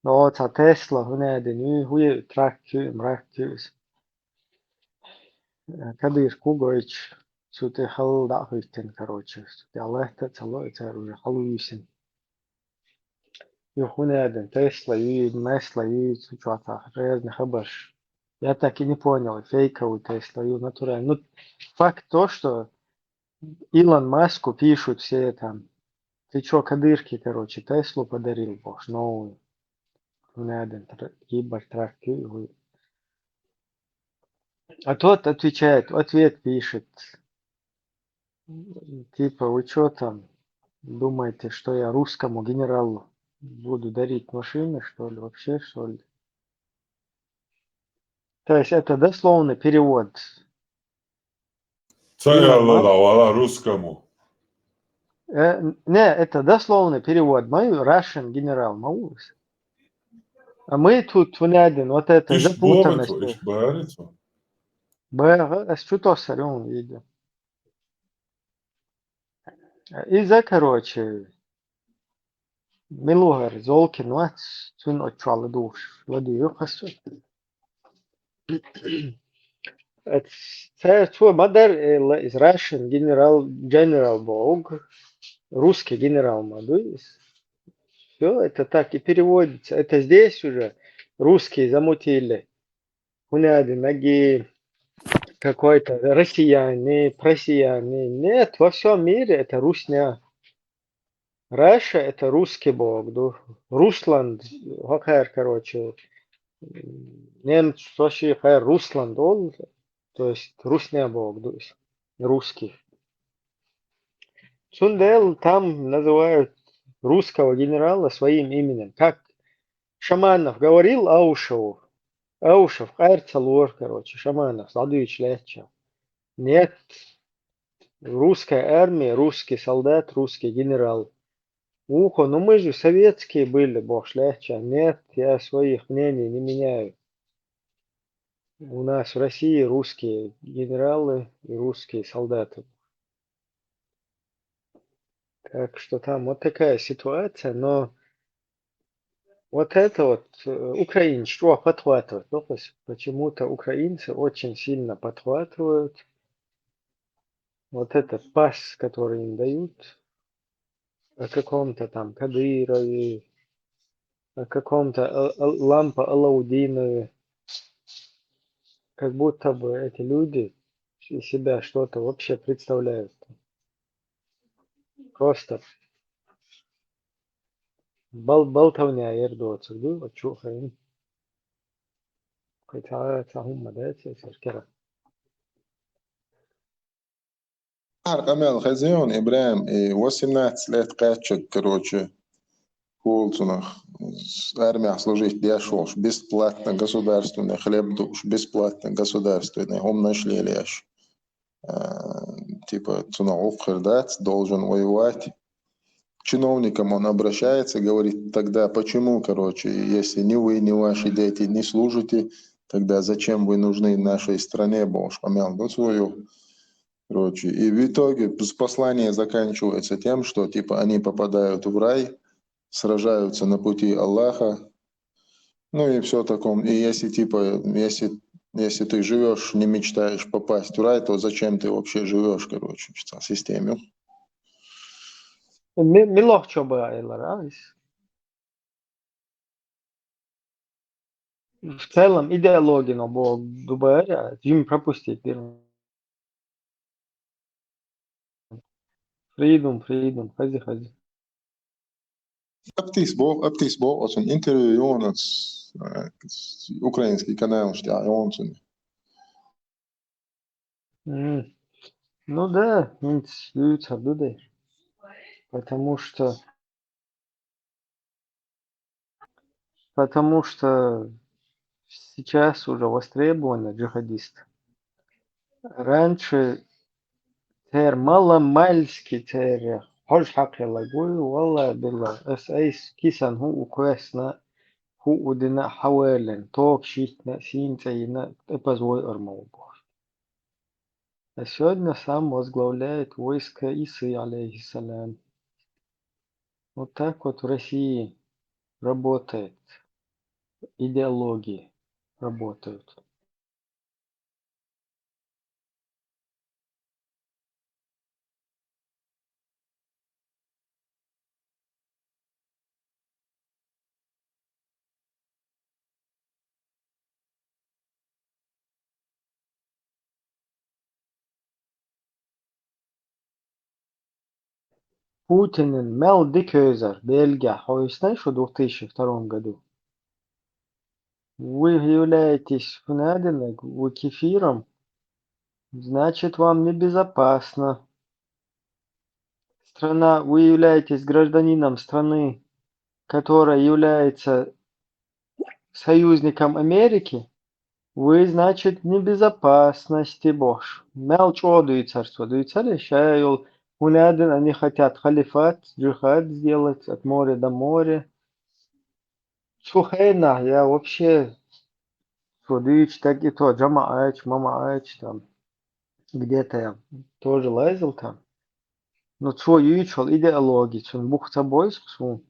но цхьа Тесла, хӀун аьлла, ю, хӀун ю, трактор ю, мрактор ю иза. Э, Кадыров кугойчу, цу тӀе хала дӀа а хӀоьттина, короче, цу тӀе латта а ца ло, и цара уже хала вуьйсина. Ю хӀун аьлла, Тесла ю, Месла ю, цу чохь цхьа разный хабарш. Я так и не понял, фейковый Тесла ю, натуральный. Ну, факт то, что Илон Маску пишут все там: «Ты чё, Кадырке, короче, Теслу подарил, бохуш, новую?» ХӀун аьлла, тр-, кибертрактор ю. А тот отвечает, ответ пишет. Типа, вы чё там, думаете, что я русскому генералу буду дарить машины, что ли, вообще, что ли? То есть это дословный перевод. Ца Генерал яла Мак- ла вала русскому. Э, не, это дословный перевод. Мы Russian генерал, ма ву иза. А мы тут вынуждены вот это Иш запутанность. Богу, иш барицу. Бага, а что то сорён видео? Иза, короче, мила ву хӀара, Золкин вац, цуьнан оцу чохь ладугӀуш, ладуьйгӀу хасо. Цара цо ма-дарра элла, иза Russian генерал, general боху, русский генерал ма ду иза. Всё, это так и переводится. Это здесь уже русские замутили. ХӀун аьлла, наги какой-то россияне, просияне. Нет, во всём мире это русня. Russia — это русский боху ду. Русланд, хӀокхара, короче, немцо ши хӀара Русланд олу, то есть русня боху ду иза, русский. Цундела там называют русского генерала своим именем. Как Шаманов говорил Аушеву, Аушев къаьрца лора, короче, Шаманов дӀадуьйцуш лаьттача. Нет, русская армия, русский солдат, русский генерал. Ухо, ну мы же советские были, бохуш лаьттача. Нет, я своих мнений не меняю. У нас в России русские генералы и русские солдаты. Так что там вот такая ситуация, но вот это вот, э, украинцы чё подхватывают? Ну, то есть почему-то украинцы очень сильно подхватывают вот этот пас, который им дают, о каком-то там Кадырове, о каком-то Ал-, Ал-, Лампа Алаудинове. Как будто бы эти люди из себя что-то вообще представляют. Просто Бал-, балтавняй ер доцург ду, вачу хайна. Кхы цхьа, цхьа хӀума ма дац, эсэр кера. Ахьар къамел хезий хьуна, ИбрахӀим, и восемнадцать лет кхаьччаг, короче, хул цунах, армиях служить деш волуш, бесплатно государственный хлеб дууш, бесплатно государственный хӀуманаш лелаеш. А, типа, цунах гӀуллакх хир дац, должен воевать. Чиновникам он обращается, говорит: «Тогда почему, короче, если ни вы, ни ваши дети не служите, тогда зачем вы нужны нашей стране?» Бохуш къамел ду цо юха. Короче, и в итоге с-, послание заканчивается тем, что, типа, они попадают в рай, сражаются на пути Аллаха, ну и всё таком. И если, типа, если, если ты живёшь, не мечтаешь попасть в рай, то зачем ты вообще живёшь, короче, в системе? Ми-, мила чо баьллара, а, иза? В целом, идеология, но бо-, дубайра, жим пропустить дир. Freedom, freedom, хази, хази. Аптис бо-, аптис бо, оцун интервью ю хьуна, э, украинский канал, что ю хьуна цуьнан. М. Ну да, хӀинца дуьйцур ду де. Потому что, потому что сейчас уже востребованы джихадисты. Раньше церан мала-мальски церан хьожа хьакхеллаг вуй, валлахӀи-биллахӀи, ас айса кисан хӀу у кхоьссина, хӀу у дина хьаваллина, тока шийтина, сийна цӀа йина, тӀепаза вой ар ма ву бохуш. А сегодня сам возглавляет войско Исы, алейхиссалям. Вот так вот в России работает, идеологии работают. Путинан мел дика везар Бельгехь хьовсинай шу две тысячи втором году? Вы являетесь, хӀунадинаг, вы кефиром, значит, вам небезопасно. Страна, вы являетесь гражданином страны, которая является союзником Америки, вы, значит, в небезопасности бохуш. Мел чӀогӀа дуьйцура цо, дуьйцура ша йолу, хӀунадина они хотят халифат, джихад сделать от моря до моря. Цу хенахь я вообще цо дуьйцу стаг и то жамаӀача, мамаӀача там где-то я тоже лазил там. Но цо юьйцуш йолу идеологи цунна бух ца бойсу суна.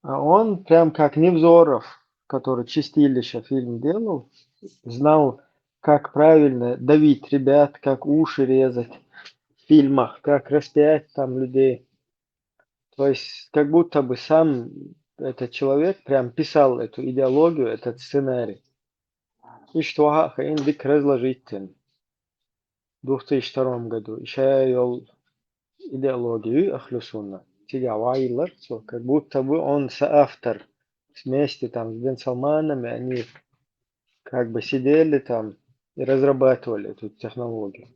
А он прям как Невзоров, который «Чистилище» фильм делал, знал, как правильно давить ребят, как уши резать в фильмах, как распять там людей. То есть, как будто бы сам этот человек прям писал эту идеологию, этот сценарий. И что, ха, ха, ин дика разложить тен. В две тысячи втором году. И ша йолу идеологию ахлю сунна. Цигахь ваийлар цо, как будто бы он соавтор. Вместе там с Бен Салманом, и они как бы сидели там и разрабатывали эту технологию.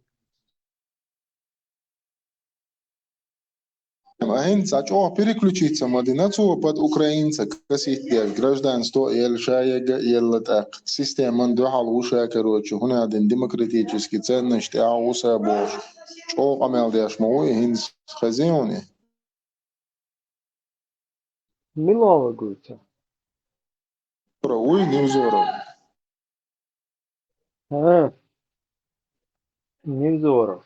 А хӀинца цхьа чӀогӀа переключиться ма дина цо под украинца касийтта деш, гражданство а елла ша яга а елла тӀаккха. Системан дуьхьал ву ша, короче, хӀунадина демократический ценносташ тӀехь а ву ша бохуш. ЧӀогӀа къамел деш ма ву и хӀинца, хезий хьуна и? Мила ву гуйта? Про вуй Невзоров. А, Невзоров.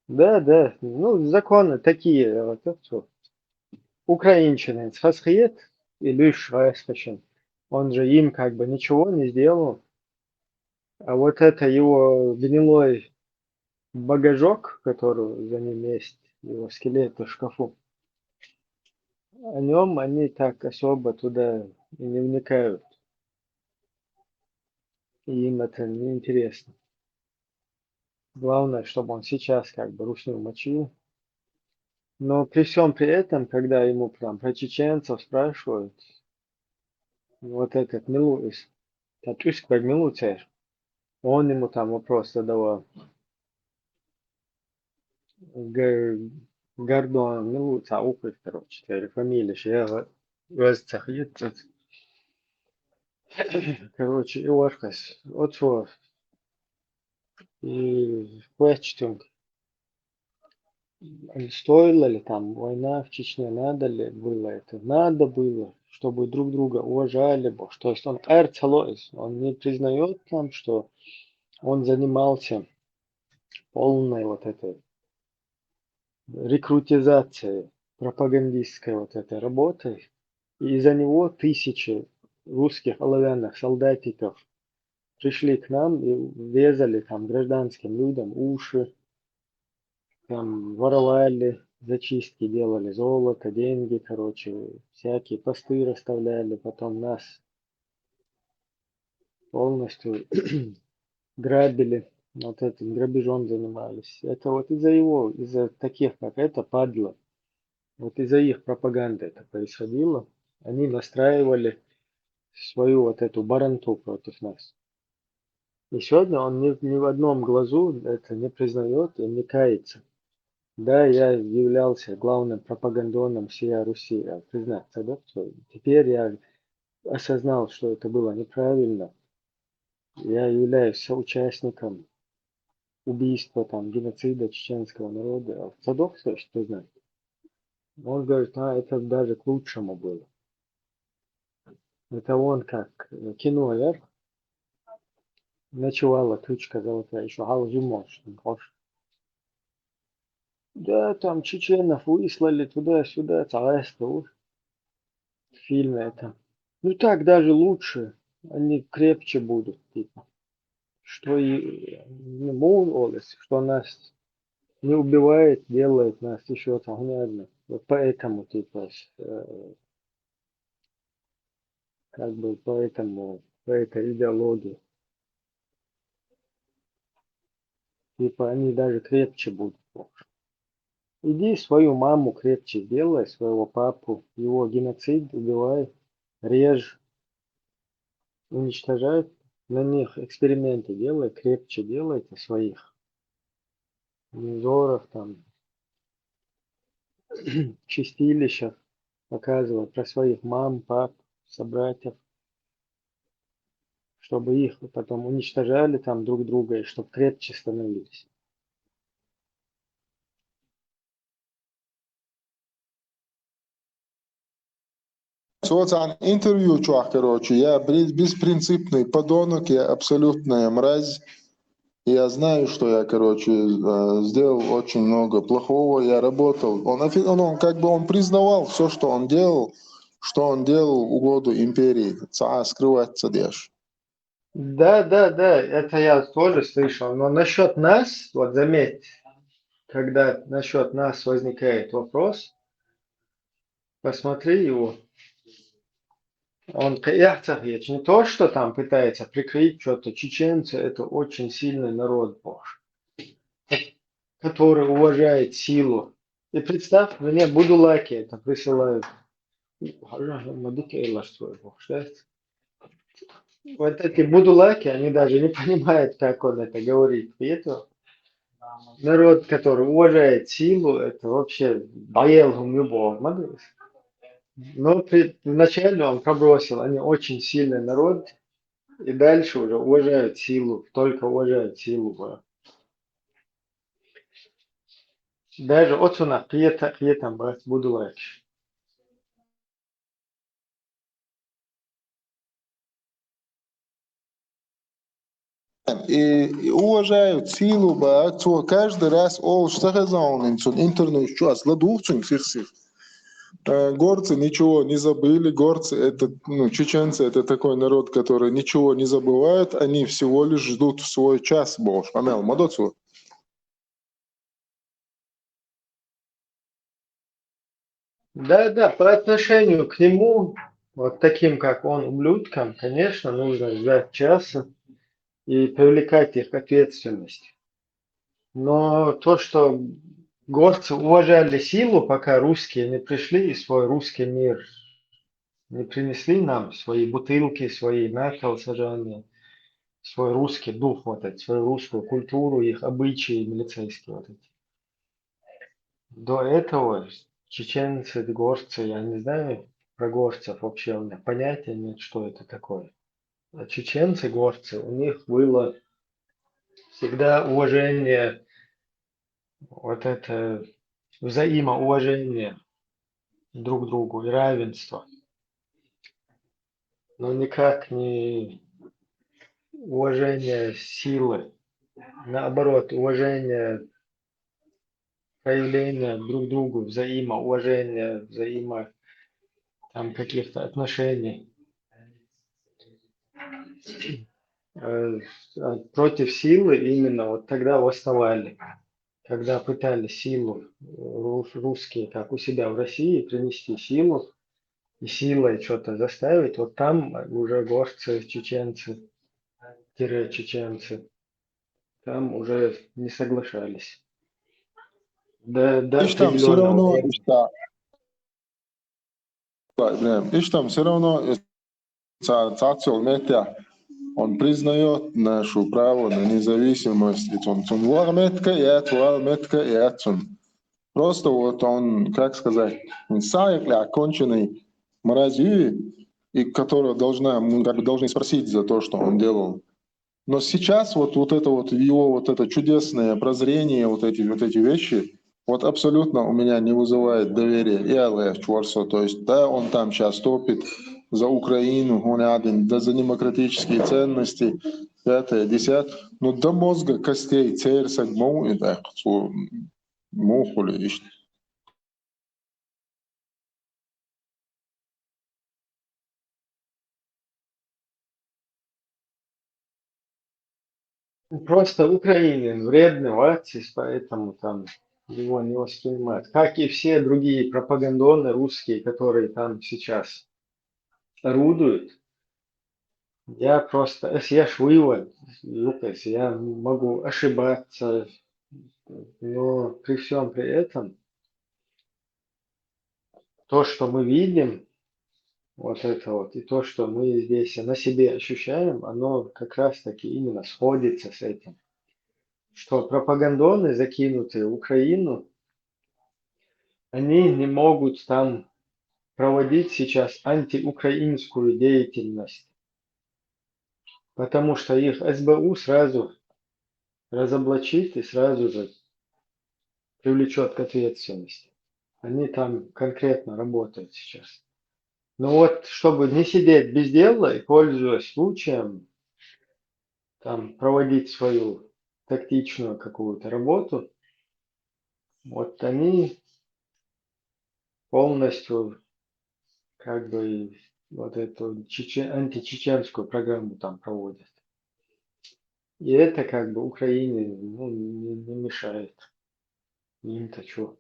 Да, да. Ну, законы такие, вот это всё. Украинчанин хазахет и луьш гӀайсхашин. Он же им как бы ничего не сделал. А вот это его гнилой багажок, который за ним есть, его скелет в шкафу, о нём они так особо туда и не вникают. И им это не интересно. Главное, чтобы он сейчас как бы русню мочил. Но при всем при этом, когда ему прям про чеченцев спрашивают, вот этот Милу из, та тюск бег Милу цер, он ему там вопрос задавал. Г-, Гордон Милу, ца ухы, короче, твоя фамилия, я раз цахиет. Короче, и Уаркас. Вот вот. И question. Стоило ли там война в Чечне? Надо ли было это? Надо было, чтобы друг друга уважали бы. То есть он эрцалоис, он не признает там, что он занимался полной вот этой рекрутизацией, пропагандистской вот этой работой. И из-за него тысячи русских оловянных солдатиков пришли к нам и резали там гражданским людям уши, там воровали, зачистки делали, золото, деньги, короче, всякие посты расставляли, потом нас полностью грабили, вот этим грабежом занимались. Это вот из-за его, из-за таких, как это, падла. Вот из-за их пропаганды это происходило. Они настраивали свою вот эту баранту против нас. И сегодня он ни, ни в одном глазу это не признает и не кается. Да, я являлся главным пропагандоном всея Руси, а, признаться, да, что теперь я осознал, что это было неправильно. Я являюсь соучастником убийства, там, геноцида чеченского народа. А Садок, что знает? Он говорит, а это даже к лучшему было. Это он как, э, кино, я ночевала тучка золотая, еще галжи можешь, не хочешь. Да, там чеченов выслали туда-сюда, царство уж. В фильме это. Ну так даже лучше, они крепче будут, типа. Что и, ну, мол, олес, что нас не убивает, делает нас еще там, наверное. Вот поэтому, типа, с-, э, как бы поэтому, по этой идеологии. Типа они даже крепче будут. Иди свою маму крепче делай, своего папу, его геноцид, убивай, режь, уничтожай, на них эксперименты делай, крепче делай ты своих. Невзоров там, чистилищах показывал про своих мам, пап, собратьев, чтобы их потом уничтожали там друг друга, и чтобы крепче становились. Социальный интервью, чувак, короче, я бри-, беспринципный подонок, я абсолютная мразь. Я знаю, что я, короче, э, сделал очень много плохого, я работал. Он, офи-, он, он как бы он признавал все, что он делал, что он делал в угоду империи. Ца скрывать цадеш. Да, да, да, это я тоже слышал. Но насчет нас, вот заметь, когда насчет нас возникает вопрос, посмотри его. Он каяхцахич, не то, что там пытается прикрыть что-то. Чеченцы — это очень сильный народ, Боже, который уважает силу. И представь, мне будулаки это присылают. Хажа, мадук эйлаш свой, Боже, да? Вот эти будулаки, они даже не понимают, как он это говорит. И это народ, который уважает силу, это вообще даел любого. Но при, вначале он пробросил, они очень сильный народ, и дальше уже уважают силу, только уважают силу. Даже отсюда кията, кията брать буду лайк. И, и уважают силу, ба, цо каждый раз ол штахазаун инцун интернет чуас ладухцун сих-сих. Э, горцы ничего не забыли, горцы это, ну, чеченцы это такой народ, который ничего не забывают, они всего лишь ждут свой час, Боже, амел, мадоцу. Да, да, по отношению к нему, вот таким, как он, ублюдкам, конечно, нужно ждать часа и привлекать их к ответственности. Но то, что Горцы уважали силу, пока русские не пришли и свой русский мир не принесли нам, свои бутылки, свои накал сажания, свой русский дух, вот это, свою русскую культуру, их обычаи милицейские вот эти. До этого чеченцы, горцы, я не знаю про горцев вообще, у меня понятия нет, что это такое. А чеченцы, горцы, у них было всегда уважение, вот это взаимоуважение друг к другу и равенство. Но никак не уважение силы. Наоборот, уважение, проявление друг к другу, взаимоуважение, взаимо там каких-то отношений. Э, а против силы именно вот тогда восставали, когда пытались силу, э, рус- русские, как у себя в России, принести силу и силой что-то заставить, вот там уже горцы, чеченцы, тире чеченцы, там уже не соглашались. До, до Иште, все определённого равно, времени. иште, да, иште, все равно, э, ца- цацул метя, он признает нашу право на независимость, и он, он вар метка, и это вар метка, и это он. Просто вот он, как сказать, он саякля конченый мразь, и которого должна, мы как бы должны спросить за то, что он делал. Но сейчас вот, вот это вот его вот это чудесное прозрение, вот эти, вот эти вещи, вот абсолютно у меня не вызывает доверия. И Аллах Чуарсо, то есть, да, он там сейчас топит за Украину, он один, да, за демократические ценности, пятое, десятое. Ну, до мозга костей церсак мол, и так, цу- мухули, иште. Просто украинец вредный вацис, поэтому там его не воспринимают. Как и все другие пропагандоны русские, которые там сейчас орудуют. Я просто, эс я ж вывод, Лукас, я могу ошибаться, но при всем при этом то, что мы видим, вот это вот, и то, что мы здесь на себе ощущаем, оно как раз-таки именно сходится с этим. Что пропагандоны, закинутые в Украину, они не могут там проводить сейчас антиукраинскую деятельность, потому что их эс бэ у сразу разоблачит и сразу же привлечет к ответственности. Они там конкретно работают сейчас. Ну вот, чтобы не сидеть без дела и пользуясь случаем, там проводить свою тактичную какую-то работу, вот они полностью как бы вот эту чече- античеченскую программу там проводят. И это как бы Украине, ну, не, не мешает. Им-то что?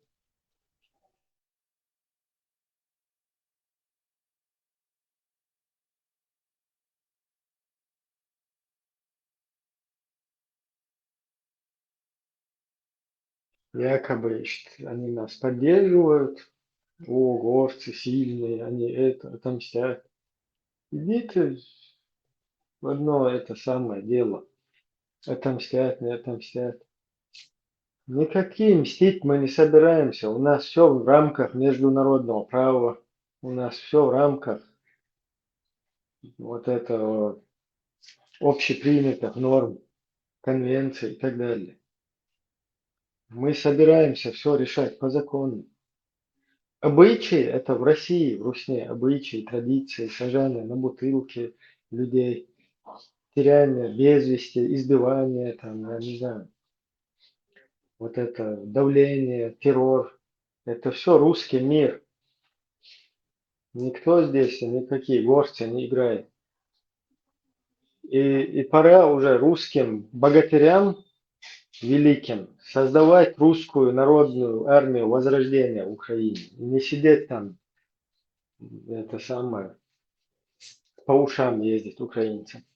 Якобы, ищет, они нас поддерживают, о, горцы сильные, они это отомстят. Идите в одно это самое дело. Отомстят, не отомстят. Никакие мстить мы не собираемся. У нас все в рамках международного права. У нас все в рамках вот этого общепринятых норм, конвенций и так далее. Мы собираемся все решать по закону. Обычаи, это в России, в Русне, обычаи, традиции, сажание на бутылки людей, теряние без вести, избивание, там, я не знаю, вот это давление, террор, это все русский мир. Никто здесь, никакие горцы не играет. И, и пора уже русским богатырям великим создавать русскую народную армию возрождения в Украине. И не сидеть там, это самое, по ушам ездить украинцам.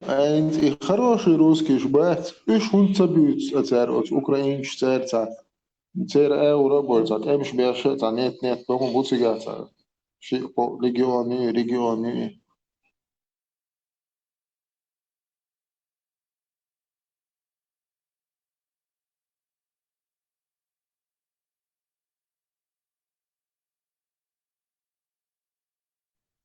Айнц и хороший русскийш бац, уьш хӀунда ца буьйцу цара оцу украинчу цара цхьа? Церан аура а бой, цхьа тӀемаш беш а, цхьа нет-нет, боху буцигахь цхьа шиъ-кхоъ легион ю, регион ю.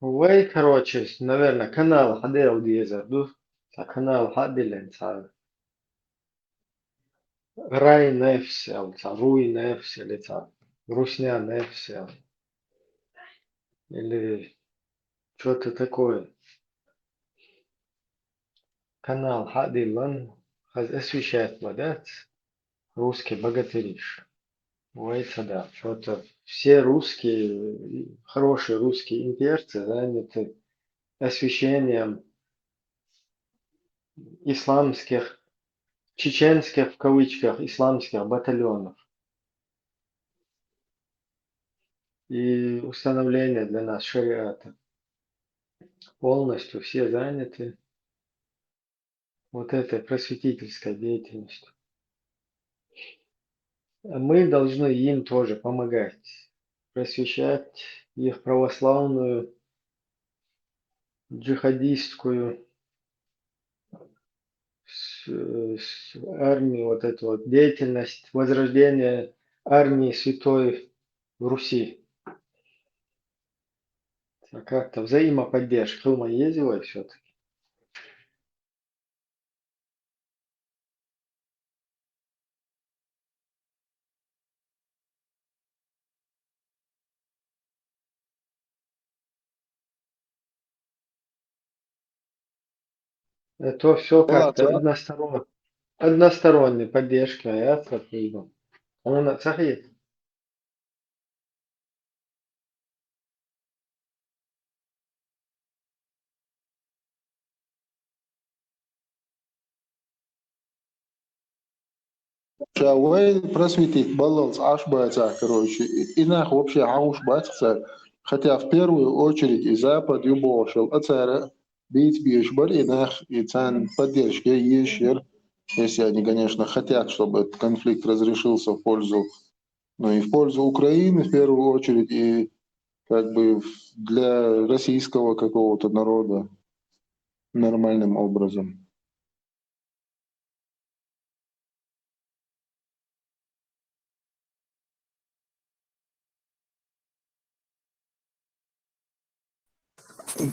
Вай, короче, наверное, канал хьаделла дезар ду. Цхьа канал хьадиллина, цхьа Рай Нефс аьлла, цхьа Руй Нефс или цхьа Русня Нефс аьлла. Или что-то такое. Канал хьадиллина, хаза освещать бан дац, русский богатыриш. Вай ца дац, что-то все русские, хорошие русские имперцы заняты освещением исламских, чеченских в кавычках, исламских батальонов и установление для нас шариата. Полностью все заняты вот этой просветительской деятельностью. Мы должны им тоже помогать, просвещать их православную, джихадистскую, с- с- армию, вот эту вот деятельность возрождения армии Святой Руси. А как-то взаимоподдержка хила ма еза вай всё-таки. Это всё как-то односторон-, односторонняя поддержка, я так вижу. Она сахит. Ша вай просветить баллалц Ӏаш бацахь, короче, и, и нах вообще хьахуш бацахь цара, хотя в первую очередь и Запад ю бохуш йолу, а цара бийца беш бара и нах, и царна поддержка езаш яра, если они, конечно, хотят, чтобы этот конфликт разрешился в пользу, ну и в пользу Украины в первую очередь, и как бы в- для российского какого-то народа нормальным образом.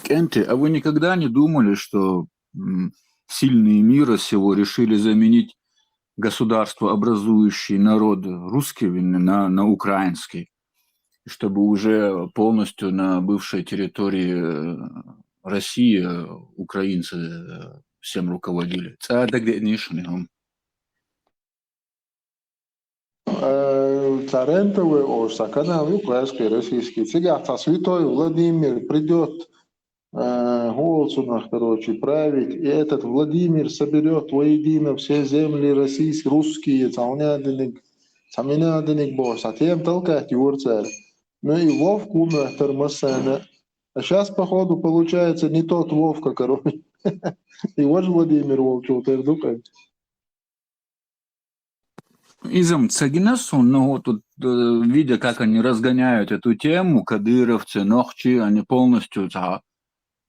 КӀентий, а вы никогда не думали, что, м, сильные мира сего решили заменить государствообразующий народ русскими на, на украинский, чтобы уже полностью на бывшей территории, э, России, э, украинцы, э, всем руководили? ЦӀа дагадеънийша хӀума? Э, цхьа РЕН-ТВ олуш цхьа канал ю, классный российский. Цигахь цхьа святой Владимир придёт, э, хӀун олу цунах, короче, править, и этот Владимир соберёт воедино все земли российские, русские, цхьа хӀун аьлла диниг, цхьа мина аьлла диниг бохуш, цхьа тема толкать йора цара. Ну и Вовка ву моьттура массарна. А щас, походу, получается, не тот Вовка, короче. И важа Владимир волчул тера ду-кх. Иза-м ца гина суна, но вот тут, э, видя, как они разгоняют эту тему, кадыровцы, нохчи, они полностью ца-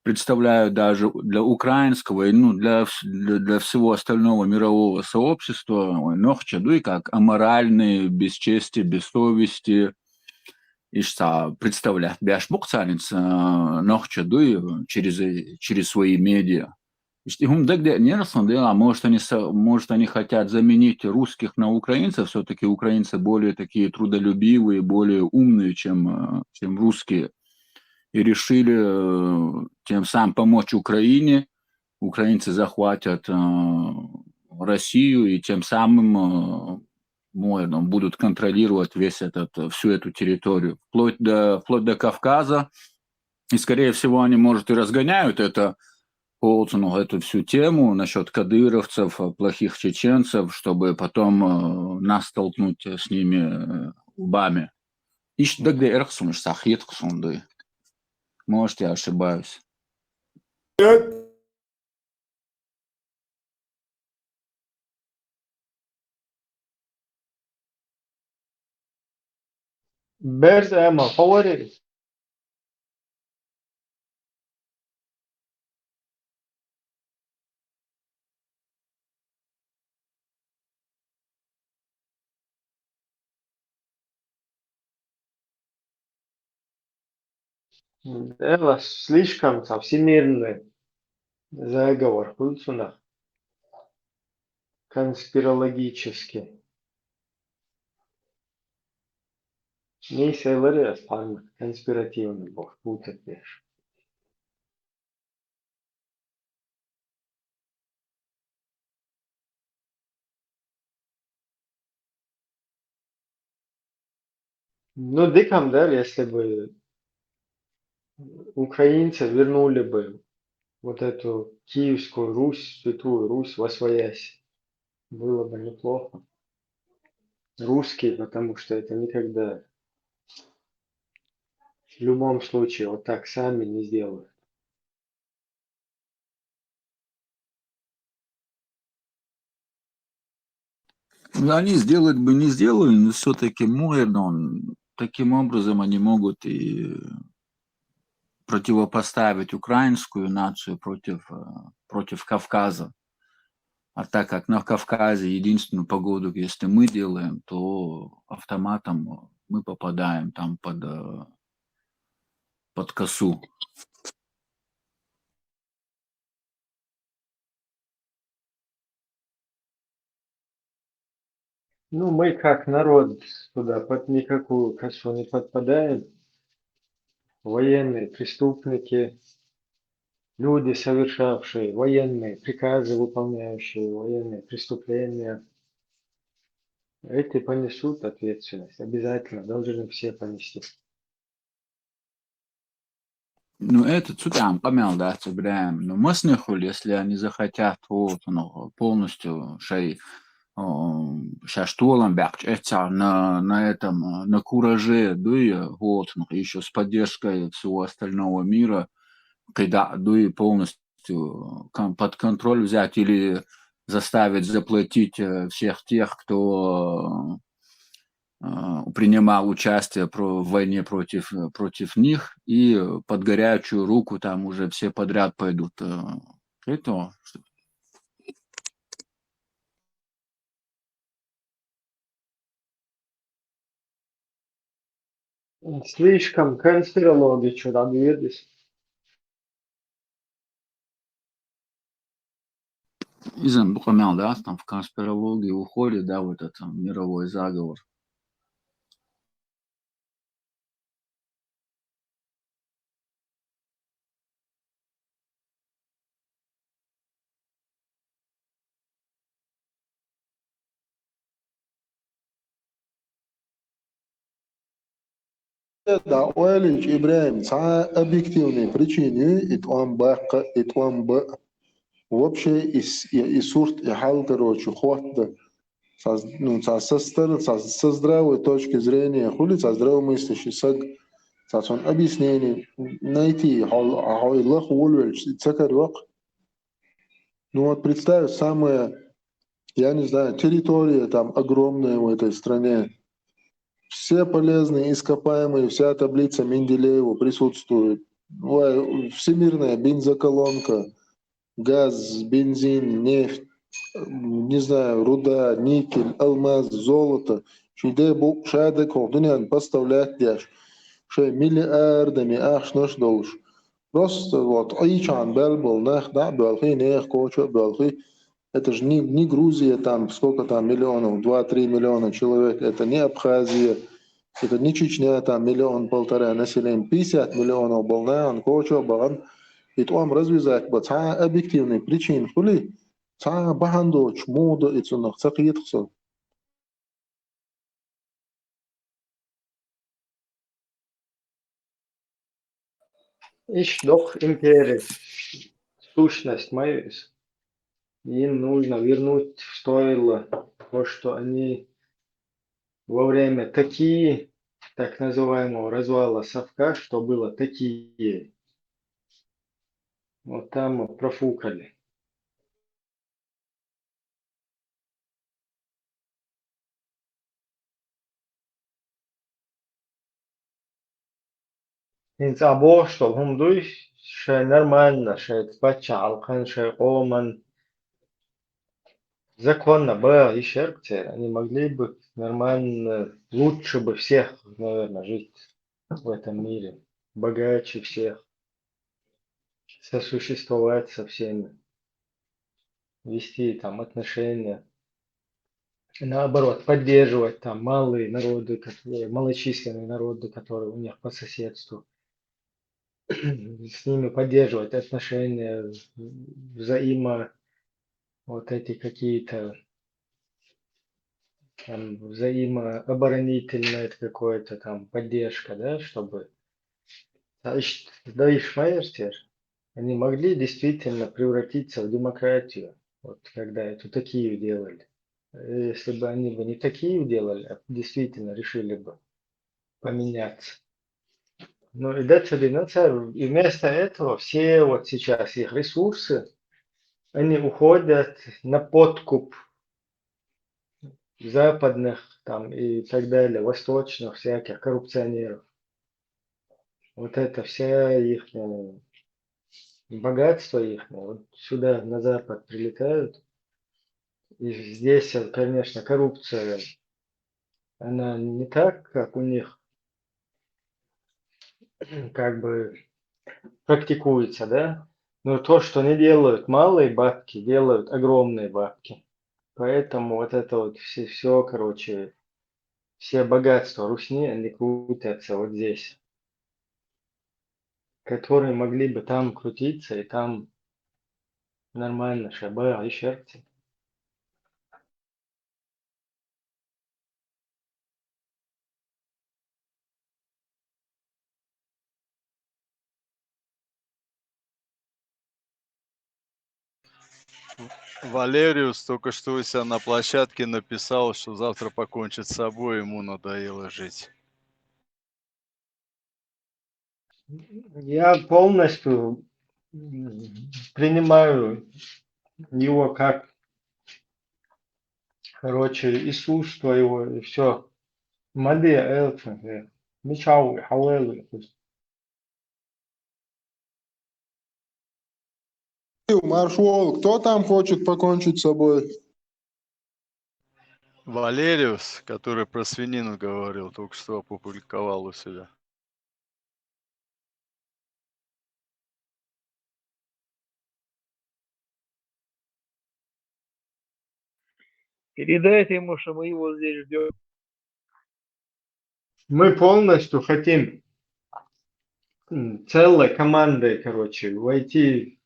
представляют даже для украинского, и, ну, для вс-, для, для всего остального мирового сообщества, ой, нохчи, ну, и как аморальные, без чести, без совести, и что представлять беш бу-кх царна, э, нохчи, ну, и через, через свои медиа. Иштта и хӀума дагадеънера суна, да, а может, они со-, может, они хотят заменить русских на украинцев, всё-таки украинцы более такие трудолюбивые, более умные, чем, э, чем русские. И решили, э, тем самым помочь Украине. Украинцы захватят, э, Россию и тем самым, э, ну, будут контролировать весь этот, э, всю эту территорию, вплоть до, вплоть до Кавказа. И, скорее всего, они, может, и разгоняют это, вот, ну, эту всю тему насчёт кадыровцев, э, плохих чеченцев, чтобы потом, э, нас столкнуть, э, с ними, э, лбами. Иштта дагадеънера суна, иштта хета суна, да. Может, я ошибаюсь. Берза ма ховари. Дело слишком со всемирный заговор, хулцунах, конспирологический. Ней селлери аспарна конспиративный бо, путать деш. Ну, дикам дер, если бы украинцы вернули бы вот эту Киевскую Русь, Святую Русь, во свояси. Было бы неплохо. Русские, потому что это никогда, в любом случае, вот так сами не сделают. Ну, они сделать бы не сделали, но все-таки, наверное, он, таким образом они могут и противопоставить украинскую нацию против, э, против Кавказа. А так как на Кавказе единственную погоду, если мы делаем, то автоматом мы попадаем там под, э, под косу. Ну, мы как народ туда под никакую косу не подпадаем. Военные преступники, люди, совершавшие военные приказы, выполняющие военные преступления, эти понесут ответственность. Обязательно должны все понести. Ну, это цу тӀам къамел дац, Ибрагьим. Ну, масни хуьлу, если они захотят, вот, ну, полностью шай, о, шаьш толам баьккхича эццахь на, на этом, на кураже, дуй, вот, ну, ещё с поддержкой всего остального мира, кхидӀа, дуй, полностью кон-, под контроль взять или заставить заплатить, э, всех тех, кто, э, принимал участие про-, в войне против, э, против них, и под горячую руку там уже все подряд пойдут, э, к этому, что Слишком конспирология чура дирдис. Иза дукха мел дац, там в конспирологию уходит, да, вот это мировой заговор. ДӀаоьллинчу, Ибрагьим, цхьа объективный причина ю и тӀом баккха, и тӀом бан. Вообще, и, с- и, и сурт, и хьал, короче, хотта. Цхьа, ну, цхьа со стар-, цхьа со здравой точки зрения хуьли, цхьа здравомыслящий саг, цхьа цунна объяснение найти, хьо, хьо и лаха волавелча, и ца карайоккху. Ну вот представь, самое, я не знаю, территория там огромная в этой стране. Все полезные ископаемые, вся таблица Менделеева присутствует. Ой, всемирная бензоколонка, газ, бензин, нефть, не знаю, руда, никель, алмаз, золото. Шуьга де бу шадерг хӀокху дуьненна поставлять деш, шайн миллиардами ахчанаш а долуш. Просто вот Ӏийчахьана баьлла болу нах дӀа а боьлхий, нехан коча а боьлхий. Это же не, не Грузия, там сколько там миллионов, два-три миллиона человек, это не Абхазия, это не Чечня, там миллион-полтора населения, пятьдесят миллионов болу нахана коча а бахана, и тӀом развязать бан цхьа а объективный причина хуьлий, цхьа а бахьана доцуш муха до и цунах ца кхетахь со. Иштта доккха империя, сущность ма ю иза. Им нужно вернуть в стойло то, что они во время такие, так называемого развала совка, что было такие, вот там вот профукали. ХӀинца а бохуш долу хӀума дуй, шайн нормально, шайн паччахьалкхан, шайн къоман законно бан йиш яра-кх церан. Они могли бы нормально, лучше бы всех, наверное, жить в этом мире, богаче всех, сосуществовать со всеми, вести там отношения, наоборот, поддерживать там малые народы, которые, малочисленные народы, которые у них по соседству, с ними поддерживать отношения, взаимо-, вот эти какие-то там взаимооборонительная какая-то там поддержка, да, чтобы Даиш, Даиш Майер те ж, они могли действительно превратиться в демократию, вот когда эту такие делали. Если бы они бы не такие делали, а действительно решили бы поменяться. Ну и дальше, и вместо этого все вот сейчас их ресурсы, они уходят на подкуп западных там и так далее, восточных всяких коррупционеров. Вот это вся их богатство их вот сюда на Запад прилетают. И здесь, э, конечно, коррупция, она не так, как у них, как бы практикуется, да? Но то, что они делают малые бабки, делают огромные бабки. Поэтому вот это вот все, все, короче, все богатства Русни, они крутятся вот здесь, которые могли бы там крутиться и там нормально шаба и сердце. Валериус только что у себя на площадке написал, что завтра покончит с собой, ему надоело жить. Я полностью принимаю его как, короче, Иисус твоего и все. Мадия Элфа, Мичау, Хауэлу. Марш Уолл, кто там хочет покончить с собой? Валериус, который про свинину говорил, только что опубликовал у себя. Передайте ему, что мы его здесь ждем. Мы полностью хотим целой командой, короче, войти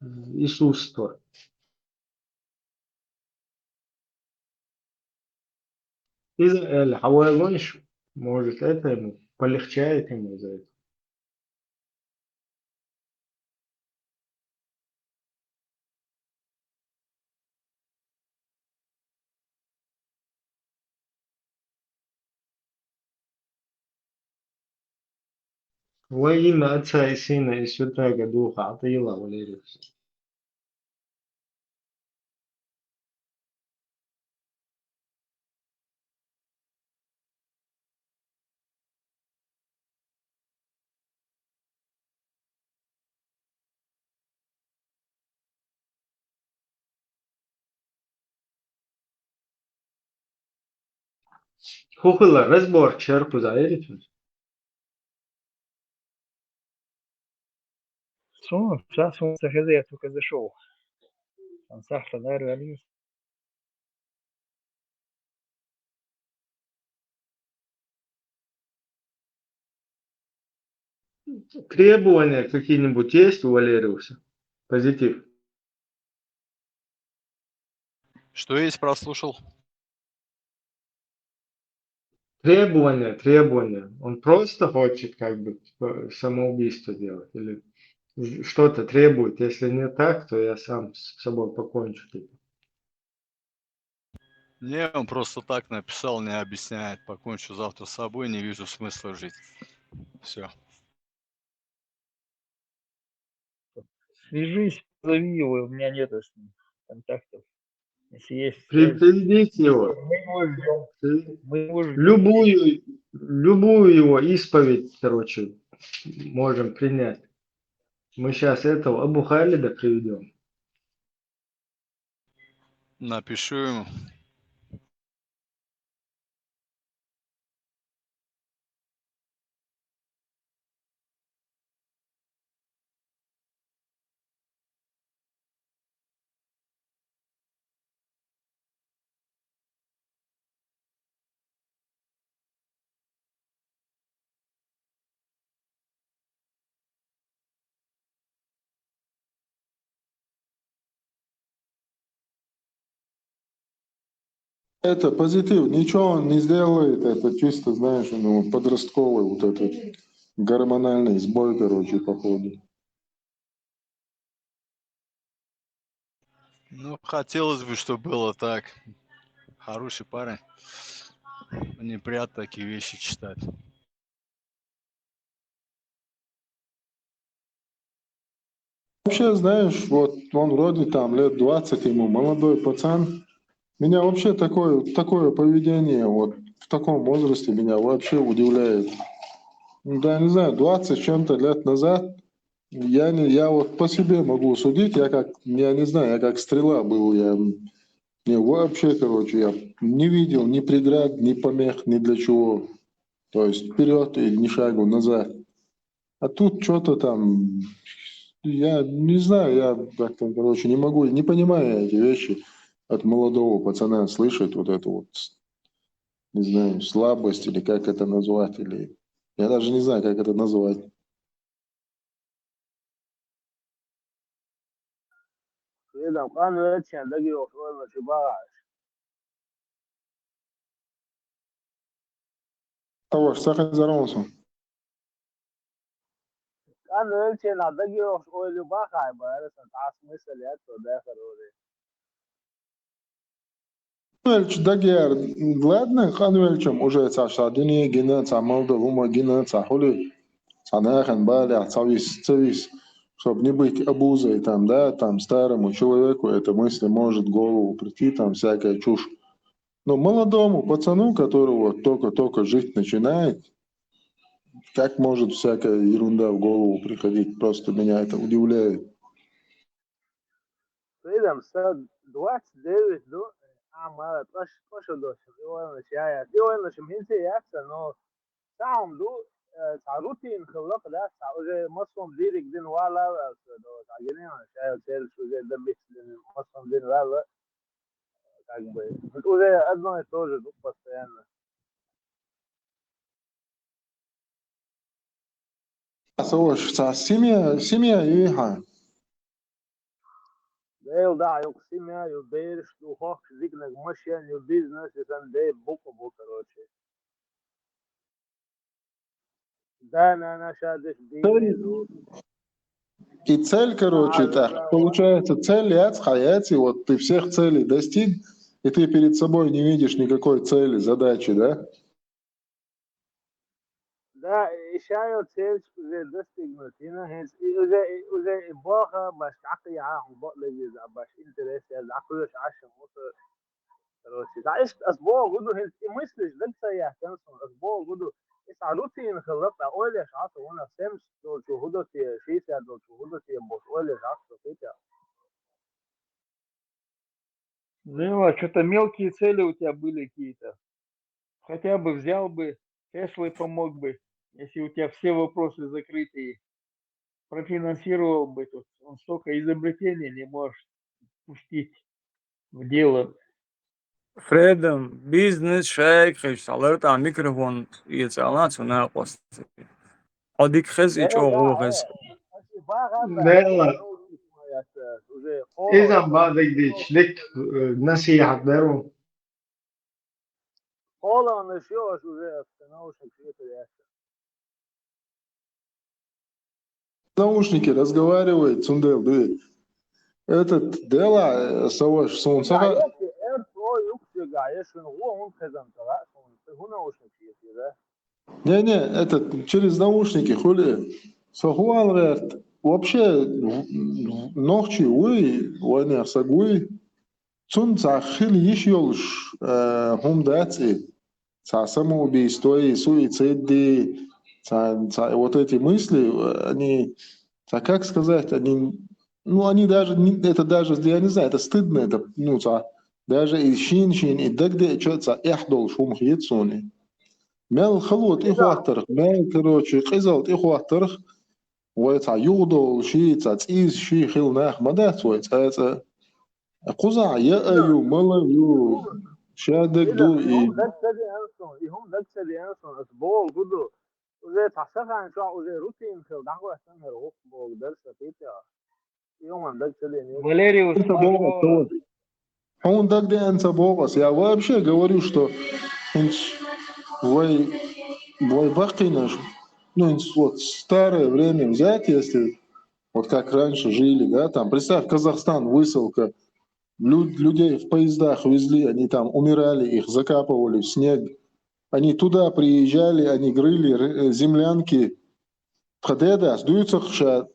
в Иисусство. Израиль, может, это ему полегчает ему из-за этого. Во имя Отца и Сына и Святаго Духа, Атаила Валериус. Хухула разбор чарпу заиритус. Сун, сейчас он захезет, только зашел. Он сахта, да, реалист. Требования какие-нибудь есть у Валериуса? Позитив. Что есть, прослушал? Требования, требования. Он просто хочет как бы самоубийство делать или что-то требует. Если не так, то я сам с собой покончу. Типа. Не, он просто так написал, не объясняет. Покончу завтра с собой, не вижу смысла жить. Все. Свяжись, позови его, у меня нету с ним контактов. Если есть связь, приведите его. Мы его ждем. Мы его ждем. Любую, любую его исповедь, короче, можем принять. Мы сейчас этого Абу Халида приведем. Напишу ему. Это позитив, ничего он не сделает, это чисто, знаешь, ну, подростковый вот этот гормональный сбой, короче, походу. Ну, хотелось бы, чтобы было так. Хороший парень. Мне приятно такие вещи читать. Вообще, знаешь, вот он вроде там лет двадцать ему, молодой пацан. Меня вообще такое, такое поведение вот в таком возрасте меня вообще удивляет. Да, не знаю, двадцать с чем-то лет назад я не, я вот по себе могу судить, я как, я не знаю, я как стрела был, я не вообще, короче, я не видел ни преград, ни помех, ни для чего. То есть вперед и ни шагу назад. А тут что-то там, я не знаю, я как-то, короче, не могу, не понимаю эти вещи от молодого пацана слышать вот это вот, не знаю, слабость или как это назвать, или я даже не знаю, как это назвать. Фридам, къанвелчен дагиохуш ойла чу багӀаш. Таваш, сахин зармусу. Къанвелчен дагиохуш ойла багӀай бара, сан тас мисал яц, то дахар ури. Къанвелча дагияр, ладно, къанвелчам уже цхьа, цхьа дуьне гина, цхьа малда хӀума гина, цхьа хӀули, цхьа нахана балехь, цхьа вис, ца вис, чтоб не быть обузой там, да, там старому человеку эта мысль может в голову прийти, там всякая чушь. Но молодому пацану, который вот только-только жить начинает, как может всякая ерунда в голову приходить? Просто меня это удивляет. Фридам, са двадцать девять ду, а мара тӀаш, тӀаш дошур, и ойла чу яц. И ойла чу хӀинца яц, но сам ду, э, цхьа рутин хилла, да, цхьа уже массо дириг дин вала, э, цхьа гинен, шайл церш уже добиться дин, массо дин вала, как бы, вот уже одно и то же ду постоянно. А со ваша цхьа семья, семья ю хьан? Дел да, ю семья, ю берш, ю хохш, дикнаг машин, ю бизнес, ю сан дей бука бу, короче. Да, на, на, ша деш бизнес, ю. И цель, короче, так, получается, цель яц, хьаяц, и вот ты всех целей достиг, и ты перед собой не видишь никакой цели, задачи, да? Да, и ша ю цель уже достигнуть, и на, и уже, и уже и баха, баш, как я, бо, леги, баш, интерес, я, закрыш, аш, мусор. Короче, да, иш, ас бо, гуду, и мыслишь, да, ца я, тенсон, ас бо, гуду, и са рутин хилла, да, ойлеш, ас, вона семьдесят долчу худоти, шестьдесят долчу худоти, бо, ойлеш, ас, хитя. Ну, а что-то мелкие цели у тебя были какие-то. Хотя бы взял бы, Теслой помог бы, если у тебя все вопросы закрытые. Профинансировал бы тут. Он столько изобретений не может пустить в дело. Фредам, бизнес шайк хеш, алар та микрофон ецална цуна къост. Одик хез и чогу хез. Дела. Изам бадыг дич, дик, э, насихат дару. Холланд шо уже остановишь, что это я. Наушники разговаривает, цундел, ды. Этот, дела, э, саваш, сун, сага. Не-не, этот, через наушники, хули. Сахуал говорит, вообще, в-, в-, нохчи, уй, война сагуй. Цун цхьа хила йиш йолуш, э, хӀума дац и. Цхьа самоубийство, и суицид, и Ца, ца, вот эти мысли, э, они, ца, как сказать, они, ну, они даже, не- это даже, я не знаю, это стыдно, это, ну, ца, даже и шин, шин, и дагде, что, ца, эх, дол, шум, хит, сони. Мел халу, тӀехӀоттарх, мел, короче, къизал тӀехӀоттарх, вай ца югъдол ши, ца цӀийз ши хил нах ма дац вай цӀа-цӀа. Кхуза я аю, мала ю, шадак ду и. Даг ца деана сон, и хӀума даг ца деана сон, ас богу гуду. Уже ца сахан чохь уже рутин хила дӀахӀоттан хӀара гӀуллакх богу дара сан кхетахь. И хӀума даг ца деана. Валериус, Ца богу, Марго. Хьуна дагадеанца боху ас, я вообще говорю, что хӀинца вай, вай баккхийнаш, ну, хӀинца вот старое время взять, если вот как раньше жили, да, там, представь, Казахстан, высылка, люд- людей в поездах везли, они там умирали, их закапывали в снег, они туда приезжали, они грыли р- э, землянки, тхан дедас дуьйцу-кх ша,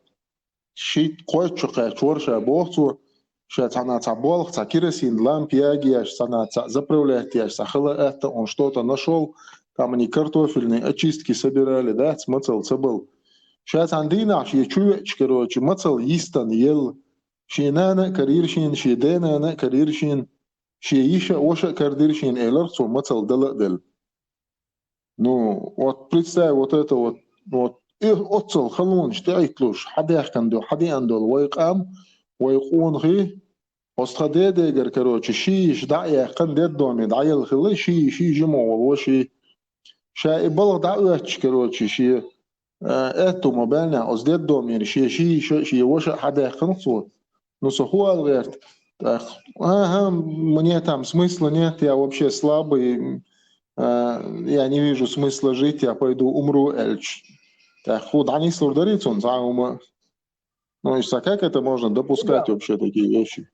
шийтта кхойтта шо кхаьчна вара ша, боху цо, ша цхьана цхьа болх, цхьа керосин лампа ягош, цхьана цхьа заправлять еш, цхьа хала атта, он что-то нашёл, там они картофельные очистки собирали, дац, мацалла ца бала. Ша цхьана дийнахь шен чу веача, короче, мацалла йистина елла. Шен нана а карийра шена, шен денана а карийра шена, шен йиша а, ваша а карийра шена, элира цо, мацалла дала а делла. Ну, вот представь, вот это вот, вот, и оццул халонаш тӀеӀитталуш, хьадаьккхина ду, хьадеана долу вай къам, вай къонахий, оцу тхан дедегара, короче, ши йиша дӀа а яьккхина, деддоме дӀаелла хилла, ши йиша, ши жима волу ваша. Ша и балха дӀа а оьттуш, короче, шен, э, аьтту ма баьллинехь, оцу деддомера шен ши йиша, шен ваша а хьадаьккхина цо. Ну, со хӀун ала гӀерта? ТӀаккха, ага, мне там смысла нет, я вообще слабый, а, я не вижу смысла жить, я пойду умру, аьлча. ТӀаккха хӀун дӀанислур дарий цунна цхьа а хӀума? Ну, и ца, как это можно допускать вообще такие вещи?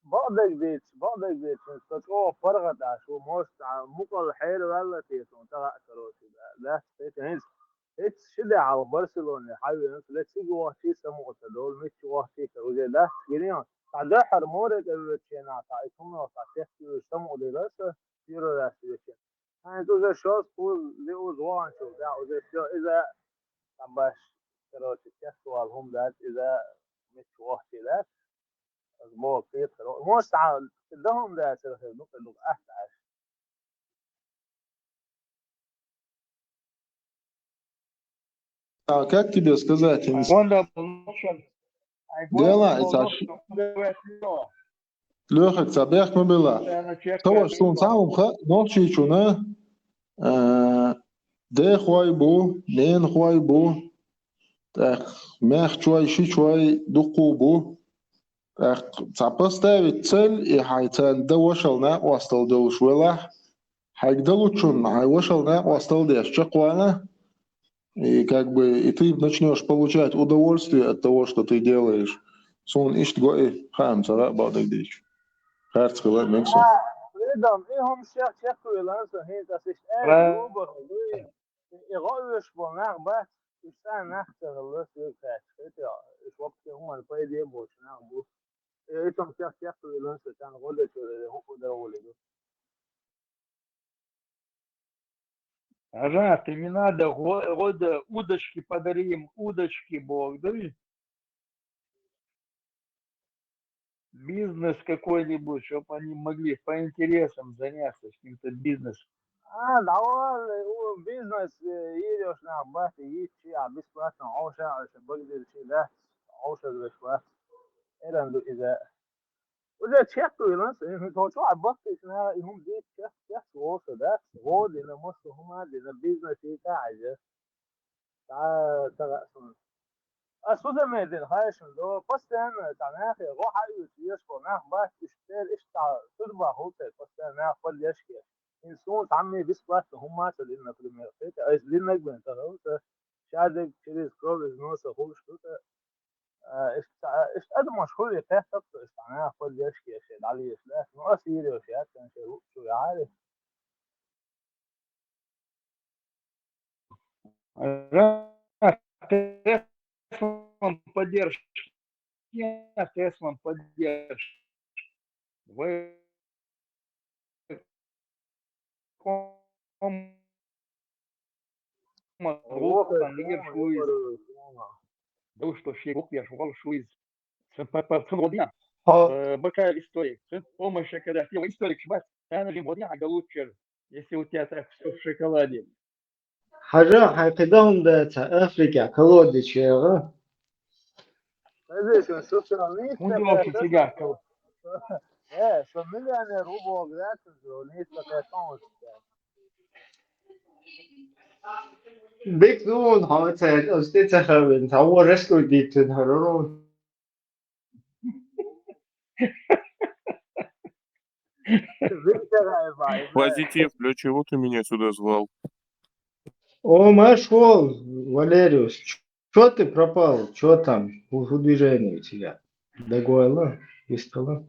Бакъдерг дийцича, бакъдерг дийцича, со чӀогӀа паргӀат Ӏаш ву, может, а, мукъал хьераваьлла те суна тӀаккха, короче, да, дац, тӀе хӀинца. ХӀинца ши де хьалха Барселоне хьавеана, ле цига вахчий самукъа ца долу, мичча вахчий ца уже дац гирин. Цхьа дуьххьара море тӀе воьдучу хенахь, цхьа и хӀуманах цхьа тесна вуьйш самукъа дилира сан, первый раз вуьйш. Хьайна уже шозза, кхузза, лиъузза ваханчул тӀаьхьа уже всё, иза цхьа баш, короче, тесна вала хӀума дац, иза мичча вахчий дац. Аса боху кхетар. Может, цхьа дан хӀума дацара хир ду, кхин ду атта Ӏаш. А как тебе сказать? Айгонда болу, Дела, айгонда болу, Лёхак, ца бехк ма била. Таваш суна цхьа хӀума хаьа, Нохчийчунна, а, дехой бу, ненахой бу, тӀаккха маьхчой, шичой дуккху бу. ТӀаккха цхьа поставить цель, и хьайн царна дан вашалла накъосталла долуш велахь, хьайга далучунна хьайн вашалла накъосталла деш чекхвала, и как бы и ты начнёшь получать удовольствие от того, что ты делаешь. Суна иштта гои хаам ца хаьа, бакъдерг дийцича. Харц хила а мега со. Фридом, и хӀума шех чекхвелла сан, хӀинца ас иштта аьлла, Ра- лобар, дуй. И гӀо оьшуш болу нах бац, уьш цхьа нах ца хилла соьга хаьттича, хӀета, уьш вообще хӀуманна пайде а боцуш нах бу. И итам чекх-чекх вуьйлуш, царна гӀо дечуьра, хӀуъу дара гӀулиг. Ага, ты не надо гӀо-, гӀо да, удочки подари им, удочки, боху, да? Бизнес какой-нибудь, чтоб они могли по интересам заняться каким-то бизнесом. А, давай, у, бизнес, э, йийр йолуш нах бац, йийцича а бесплатно, Ӏовша а, аша багдира ши дац, Ӏовшазлаш бац. Эран ду иза. Уже чекх вуьйланс, э, хӀун тхо чохь баккхийчу наха и хӀума дийца чекх, чекх вовша дац, гӀо дина, массо хӀума дина, бизнес йийца а хьаьжа. Цхьа ца хаьа суна. Ас хӀу замедина, хаьий шуна, до постоянно цхьа нахе гӀо хьаоьцу еш болу нах бац, уьш церан иштта цхьа судьба хуьлу церан, постоянно нах поддержка еш. ХӀинца суна цхьамма бесплатно хӀумма а ца дина, например, хета, айса динарг бен ца хилла ца, шадерг через кровь из носа хуьлуш ду ца. А, иштта, иштта адамаш хуьлий кхеттакх ца, иштта нах поддержка еш, дӀалийша дац. Ну, ас йийр йолуш яц, сан шайн луъу чу яхьари. Ага, Теслан поддержка. Нет, Теслан поддержка. Вы ком- Ма, рухтан, нигер шуиз. Дауш то ши рухтан, шугал шуиз. Цун па-, па-, цун родина. Хо, Э, бакал историк. Цун помощь, когда ты историк шмат. Цун родина, а галучер. Если у тебя так все в шоколаде. хӀажа, хӀай къидаунда ца Африка, колодечега. Эзэкэн социальный Хунди вообще тебя, кого? Э, со миллионер убог, да, социальный такая помощь. Бик зун, хӀа, ца, осте ца хавин, ца, о, рестлер дитин, хӀарару. Виктор Айбай, Позитив, для чего ты меня сюда звал? О, Машкол, Валериус, что ты пропал? Что там? Что движение у тебя? Дагуайла, Вистала.